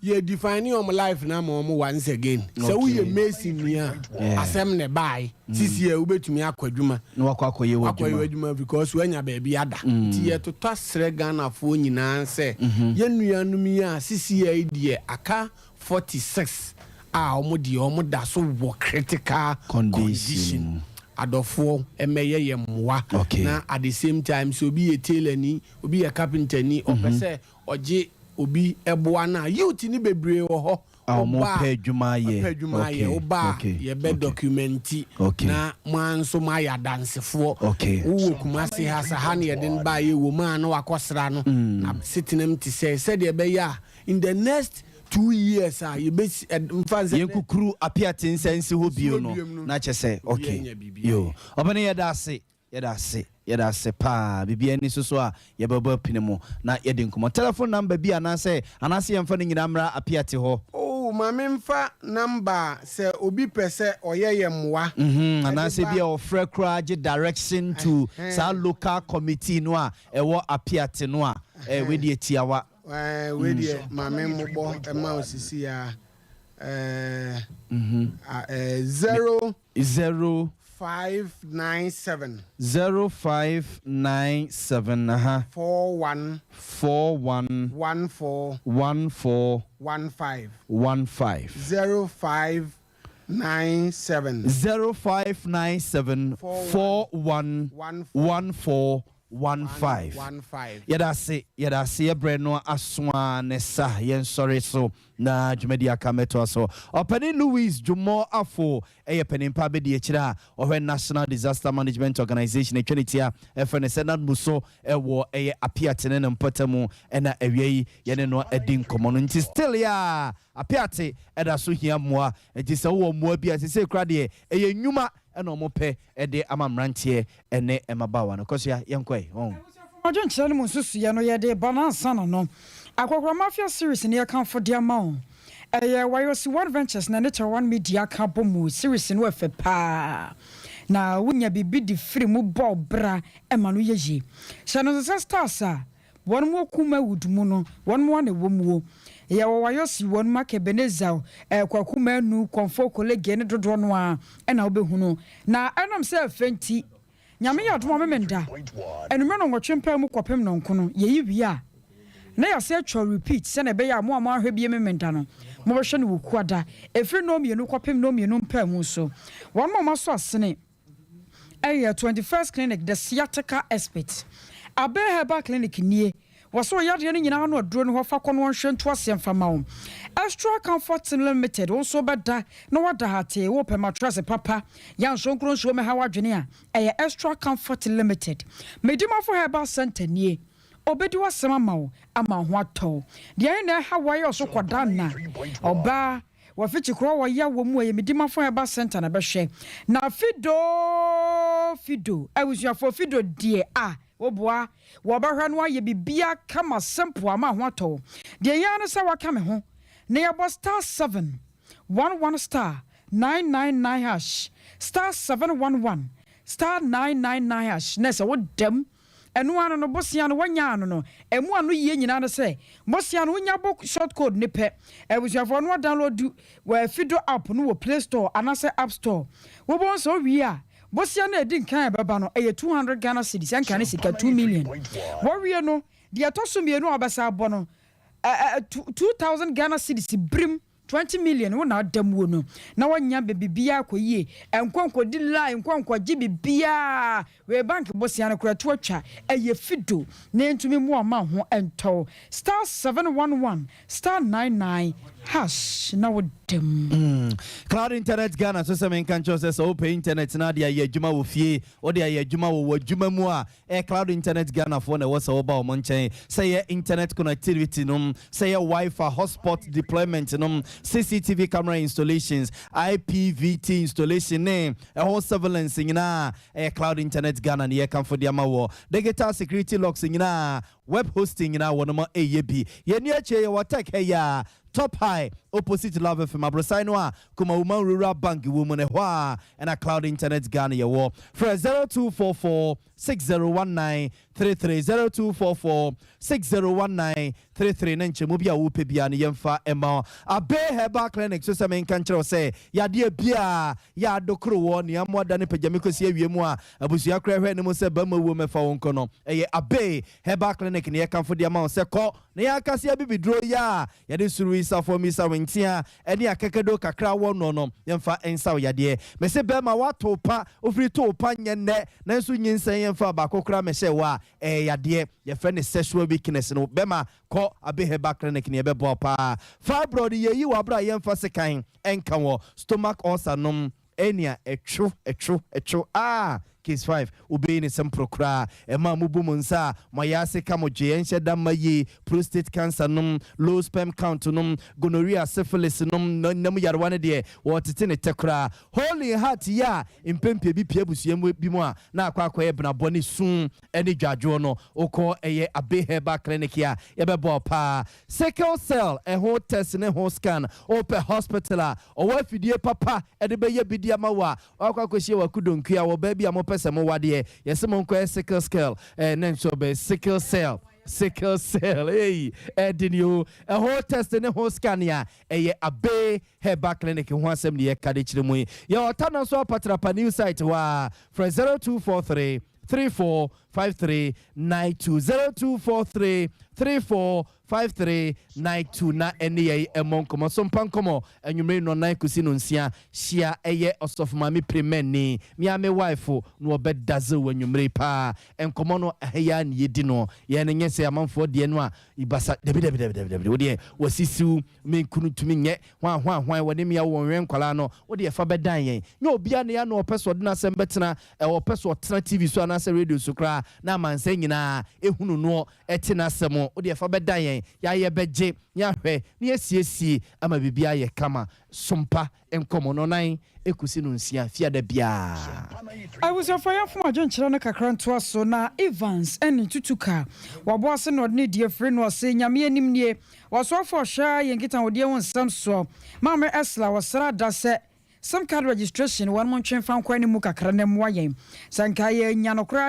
Speaker 4: yɛ define wɔn life no ama wɔn once again. Sɛ woyɛ mason ni a, asɛm na ɛbae. Sisi a wobɛtumi akɔ adwuma.
Speaker 1: Na wakɔ akɔyɛ
Speaker 4: Wakɔyɛ
Speaker 1: w'adwuma.
Speaker 4: w'adwuma because woanya baabi ada. Nti yɛtotɔ srɛ Ghanafoɔ nyinaa sɛ yɛn nuanom yi a sisi a yi deɛ aka 46 a wɔn deɛ wɔn da so wɔ critical
Speaker 1: Condition mu.
Speaker 4: condition. Adɔfoɔ mmɛyɛ yɛn mmoa.
Speaker 1: Okay.
Speaker 4: Na at the same time sɛ obi yɛ tailor ni, obi yɛ carpenter ni, ɔpɛ sɛ ɔgye obi boa no a, youth no bebree wɔ hɔ.
Speaker 1: A wɔn
Speaker 4: Woba a,
Speaker 1: pɛ adwuma ayɛ.
Speaker 4: wɔpɛ adwuma ayɛ.
Speaker 1: Okay,
Speaker 4: Woba a,
Speaker 1: okay,
Speaker 4: yɛbɛ
Speaker 1: okay.
Speaker 4: dɔkumɛnti
Speaker 1: Okay.
Speaker 4: na mo ara nso moayɛ adansefoɔ.
Speaker 1: Okay.
Speaker 4: Wowɔ Kumasi ha, sɛ ha na yɛde no baeɛ, wɔ mu a na wakɔsra no. Na setenam te sɛ, sɛdeɛ ɛbɛyɛ a in the next 2 years a yɛbɛsi, ɛ, mfa nsɛ
Speaker 1: Yɛn kukuru apiate nsa nsi hɔ bio no,
Speaker 4: Nsi hɔ biom no,
Speaker 1: na kyɛ sɛ,
Speaker 4: obiara
Speaker 1: okay.
Speaker 4: anya biribi
Speaker 1: Yo.
Speaker 4: ayɛ.
Speaker 1: Ɔbɛne yɛda ase. Yɛda ase, yɛda ase paa. Biribiara nni so so a yɛbɛbɔ apini mu na yɛadi nkɔmmɔ. Telephone number bi anaasɛ, anaasɛ yɛmfa ne nyinaa mmra Apiate hɔ?
Speaker 4: Oh, ma memfa number a sɛ obi pɛ sɛ ɔyɛ yɛn mmoa
Speaker 1: Mm-hmm,
Speaker 4: de
Speaker 1: anaasɛ
Speaker 4: ba.
Speaker 1: bi a ɔfrɛ koraa gye direction to saa
Speaker 4: Ɛhɛn.
Speaker 1: local committee no a ɛwɔ Apiate no a, eh, wei deɛ tiawa.
Speaker 4: Ɛɛ, wei deɛ ma me mmobɔ mma wo sisi a. Ɛɛ, a, ɛɛ, zero.
Speaker 1: Zero.
Speaker 4: 597.
Speaker 1: 0597, aha.
Speaker 4: 41.
Speaker 1: 41.
Speaker 4: 14.
Speaker 1: 14.
Speaker 4: 15.
Speaker 1: 15.
Speaker 4: 0597.
Speaker 1: 0597 41 14 15.
Speaker 4: 15.
Speaker 1: Yɛda ase, yɛda ase, yɛbrɛ no aso a ne sa yɛnsɔre so na dwumadi aka mɛtoa so. Ɔpanin Louis Dwomɔ Afo ɛyɛ panimpa bɛdi akyire a ɔhwɛ National Disaster Management Organization atwa ne tia ɛfrɛ no sɛ NADMO so ɛwɔ ɛyɛ Apiate ne ne mpɔtamu ɛna awia yi yɛne no adi nkɔmmɔ no. Nti still yɛ a Apiate ɛda so hia mmoa, nti sɛ wowɔ mmoa bi a sesei koraa deɛ ɛyɛ nnwuma ɛna ɔmo pɛ ɛde ama mmeranteɛ ɛne mmabaawa no. Kɔsoa yɛnkɔe ɔn.
Speaker 2: Adwenkyerɛ no mu nsusuiɛ no yɛde ba no ansa na no Akɔkora Mafia series no yɛkamfo de ama wo. Ɛyɛ Wayosi One Ventures na ne One Media aka abɔ mu. Series no ɛfɛ paa. Na wonya biribi de firi mu bɔ bra ɛma no yɛ yie. Hyɛ no nso sɛ stars a wɔn mu Kumawood mu no, wɔn mu ana ɛwɔ mu o. Yɛwɔ Wayosi wɔn mu aka Ebenezer, Kwaku Manu, Kɔmfo Kolege ne dodoɔ no a ɛna wobɛhunu. Na ɛnam sɛ ɛfɛ nti, Nyame yɛ adom a Memenda anwummerɛ nnɔnwɔtwe mpaa mu kɔpem nnɔnkono, yɛyi wie a, na yɛasan atwa repeat sɛnea ɛbɛyɛ a mo a moanhwɛ bie Memenda no, mobɛhwɛ no wɔ Kuada, ɛfiri nnɔnmienu kɔpem nnɔnmienu mpaa mu so. Wɔn a wɔasɔ asene yɛ 21st Clinic, The Sciatica Expert, Abel Herbal Clinic nie, Wɔsɛ wo yadeɛ no nyinaa ano aduro no hɔ fa kɔ na wɔnhwɛ nto aseɛ mfa ma wo. Extra Comfort Limited, wo nso wobɛda na woada hatee, wopɛ matress papa, yɛ nsonkro nsuo mmɛha w'adwene a, ɛyɛ Extra Comfort Limited. Medimafo Herbal Centre nie, ɔbɛdi w'asɛm ama wo ama wo ho atɔ wo. Deɛ ɛhe na ɛha wo ayɛ wo so kɔda nna? Ɔbaa, wafikyi korɔ wɔ ya wɔ mu ɛyɛ Medimafo Herbal Centre na bɛhwɛ. Na Fido, Fido, abusuafoɔ Fido deɛ ah, woboa. Wɔbɛhwɛ no ayɛ biribiara kama simple ama ho atɔ wo. Deɛ ehia ara ne sɛ woaka me ho na yɛabɔ star 711 star 999 hash, star 711 star 999 hash na sɛ woda mu. Ɛno ara no no, bosea no woanya ano no, ɛmu ano yie nyinaa ne sɛ bosea no wonya bɔ short code no pɛ. Abusuafoɔ no wɔdownload wɔ Fido app no wɔ Play Store anaasɛ App Store. Wobɛhu sɛ wowie a, Bosea no a ɛdi nkan a ɛbɛba no, ɛyɛ 200 Ghana cedis, ɛnka ne sika 2 million. Wɔwie no, deɛ ɛtɔ so mmienu a wɔbɛsan abɔ no, ɛ ɛ 2000 Ghana cedis birim, 20 million, wo na ada muo no, na woanya bɛ biribiara akɔ yie. Nkɔ nkɔdi line, nkɔ nkɔgye biribiara. Wei bank bosea no koraa ɛto atwa, ɛyɛ fido na ɛntumi mmoa mma wo ho ntɔ wo. Star 711 Star 99 hash na wo da mu.
Speaker 1: Cloud Internet Ghana nso sɛ menka nkyerɛ wo sɛ sɛ wopɛ internet na ade ayɛ adwuma wɔ fie, wode ayɛ adwuma wɔ w'adwuma mu a, ɛyɛ Cloud Internet Ghanafoɔ na ɛwɔ sɛ woba wɔn nkyɛn. Sɛ ɛyɛ internet connectivity nom, sɛ ɛyɛ Wi-Fi hotspot deployment nom, CCTV camera installations, IPVT installation ne ɛho surveillance nyinaa, ɛyɛ Cloud Internet Ghana na yɛkamfo de ama woɔ. Digital security locks nyinaa, Web hosting nyinaa wɔnom ɛyɛ bi. Yɛnni akyire yɛwɔ Tech ha yi ara, Top High opposite Love FM aborosan no a Kumawuman Rural Bank wɔ mu no ɛhɔ ara ɛna Cloud Internet Ghana yɛwɔ. Frɛ 0244 601933, 0244 601933 na nkyɛmu bi a wopɛ biara no yɛmfa mma wo. Abbey Herbal Clinic nso sɛ menka nkyerɛ wo sɛ yadeɛ biara yɛ adokoro wɔ nea mmoa da ne pagyame kɔsi awie mu a abusua koraa hwɛ anim sɛ bɛma wuo mɛfa wo nkɔ no ɛyɛ Abbey Herbal Clinic na yɛkamfo de ama wo sɛ kɔ na yɛakase abibiduro yi a yɛde suruwi, safoa, misa, wentea ne akakaduro kakra wɔ noɔ no yɛmfa nsa wo yadeɛ. Mese bɛrima woato pa, wofiri too pa nyɛ nnɛ nanso nyinsɛn yɛmfa baako koraa mɛhyɛ wo a ɛyɛ yadeɛ yɛfrɛ no sexual weakness no bɛrima kɔ Abbey Herbal Clinic na yɛbɛboa wo paa. Fibroid yɛyi wɔ aberɛ a yɛmfa sekan nka wɔ stomach ulcer nom Ɛnea ɛtwo ɛtwo ɛtwo ah Case 5 Wobɛyi ne sɛmporo koraa Ɛma mo bu mo nsa a mo ayaase ka mo dwe Ɛnhyɛ da mma yie Prostate cancer nom Low sperm count nom Gonorrhea syphilis nom Nna mu yarewa no deɛ wɔretete ne tɛ koraa Hole in heart yi a mpɛmpɛ bi pue abusua mu bi mu a na akɔ akɔyɛ benabɔ ne su ne dwadwoɔ no Wokɔ ɛyɛ Abbey Herbal Clinic a yɛbɛboa wo paa Sickle cell ɛho test ne ho scan Wopɛ hospital a ɔwɔ afidie papa de bɛyɛ bi de ama wo a, woakɔ akɔhyia w'akodonkua wɔ baa bi a mopɛ sɛ mowadeɛ, yɛse monkɔyɛ sickle scale, eh, ne nso bɛ sickle cell, sickle cell, ei, ɛden o, ɛho test ne ho scan a, ɛyɛ Abbey Herbal Clinic ho asɛm ne yɛka de kyerɛ mu yi. Yɛwɔ Tana nso Apatrapa new site hɔ a, frɛ 0243 34 5392 0243 34 5392 na ɛne yɛn mmɔ nkɔmmɔ. So mpa nkɔmmɔ anwummere nnɔnnan kosi nnɔnsia. Hyia ɛyɛ Ɔsɔfo Maame Pirimɛni, me ara me wife, na ɔbɛ dazzle wo anwummere yi paa. Nkɔmmɔ no ɛha yi ara na yɛdi no. Yɛn no nyɛ sɛ amanfoɔ deɛ no a basa, dabi dabi dabi dabi dabi, wo deɛ wasisiw, me kunu ntumi nyɛ, hwan hwan hwan, wɔne me awo wɔnwɛn nkwadaa no, wo deɛ fa bɛdan yɛn. Nyɛ obiara na ɛyɛ a na ɔpɛ sɛ ɔde n'asɛm bɛtena, ɔpɛ sɛ ɔtena TV so anaasɛ radio so koraa na amansan nyinaa ɛhunu noɔ. Te n'asɛm o, wo deɛ fa bɛdan yɛn. yɛn, yɛayɛ bɛgye na yɛahwɛ na yɛasiesie ama biribi ayɛ kama. Sompa nkɔmmɔ no nan ɛkɔsi no nsia fiada biara.
Speaker 2: Abusuafoɔ yɛmfom adwenkyerɛ no kakra ntoa so na Evans ne Tutuka wɔbɔ ase na ɔde ne die firi no ɔse Nyame anim nie Ɔsoafoɔ ɔhwɛ yɛn nkitahodie ho nsɛm soɔ Maame Ursula Ɔsra da sɛ Sim card registration wɔnom ntwe mfa nkɔ anim mu kakra na mmoa yɛn sɛ nka yɛnya no koraa.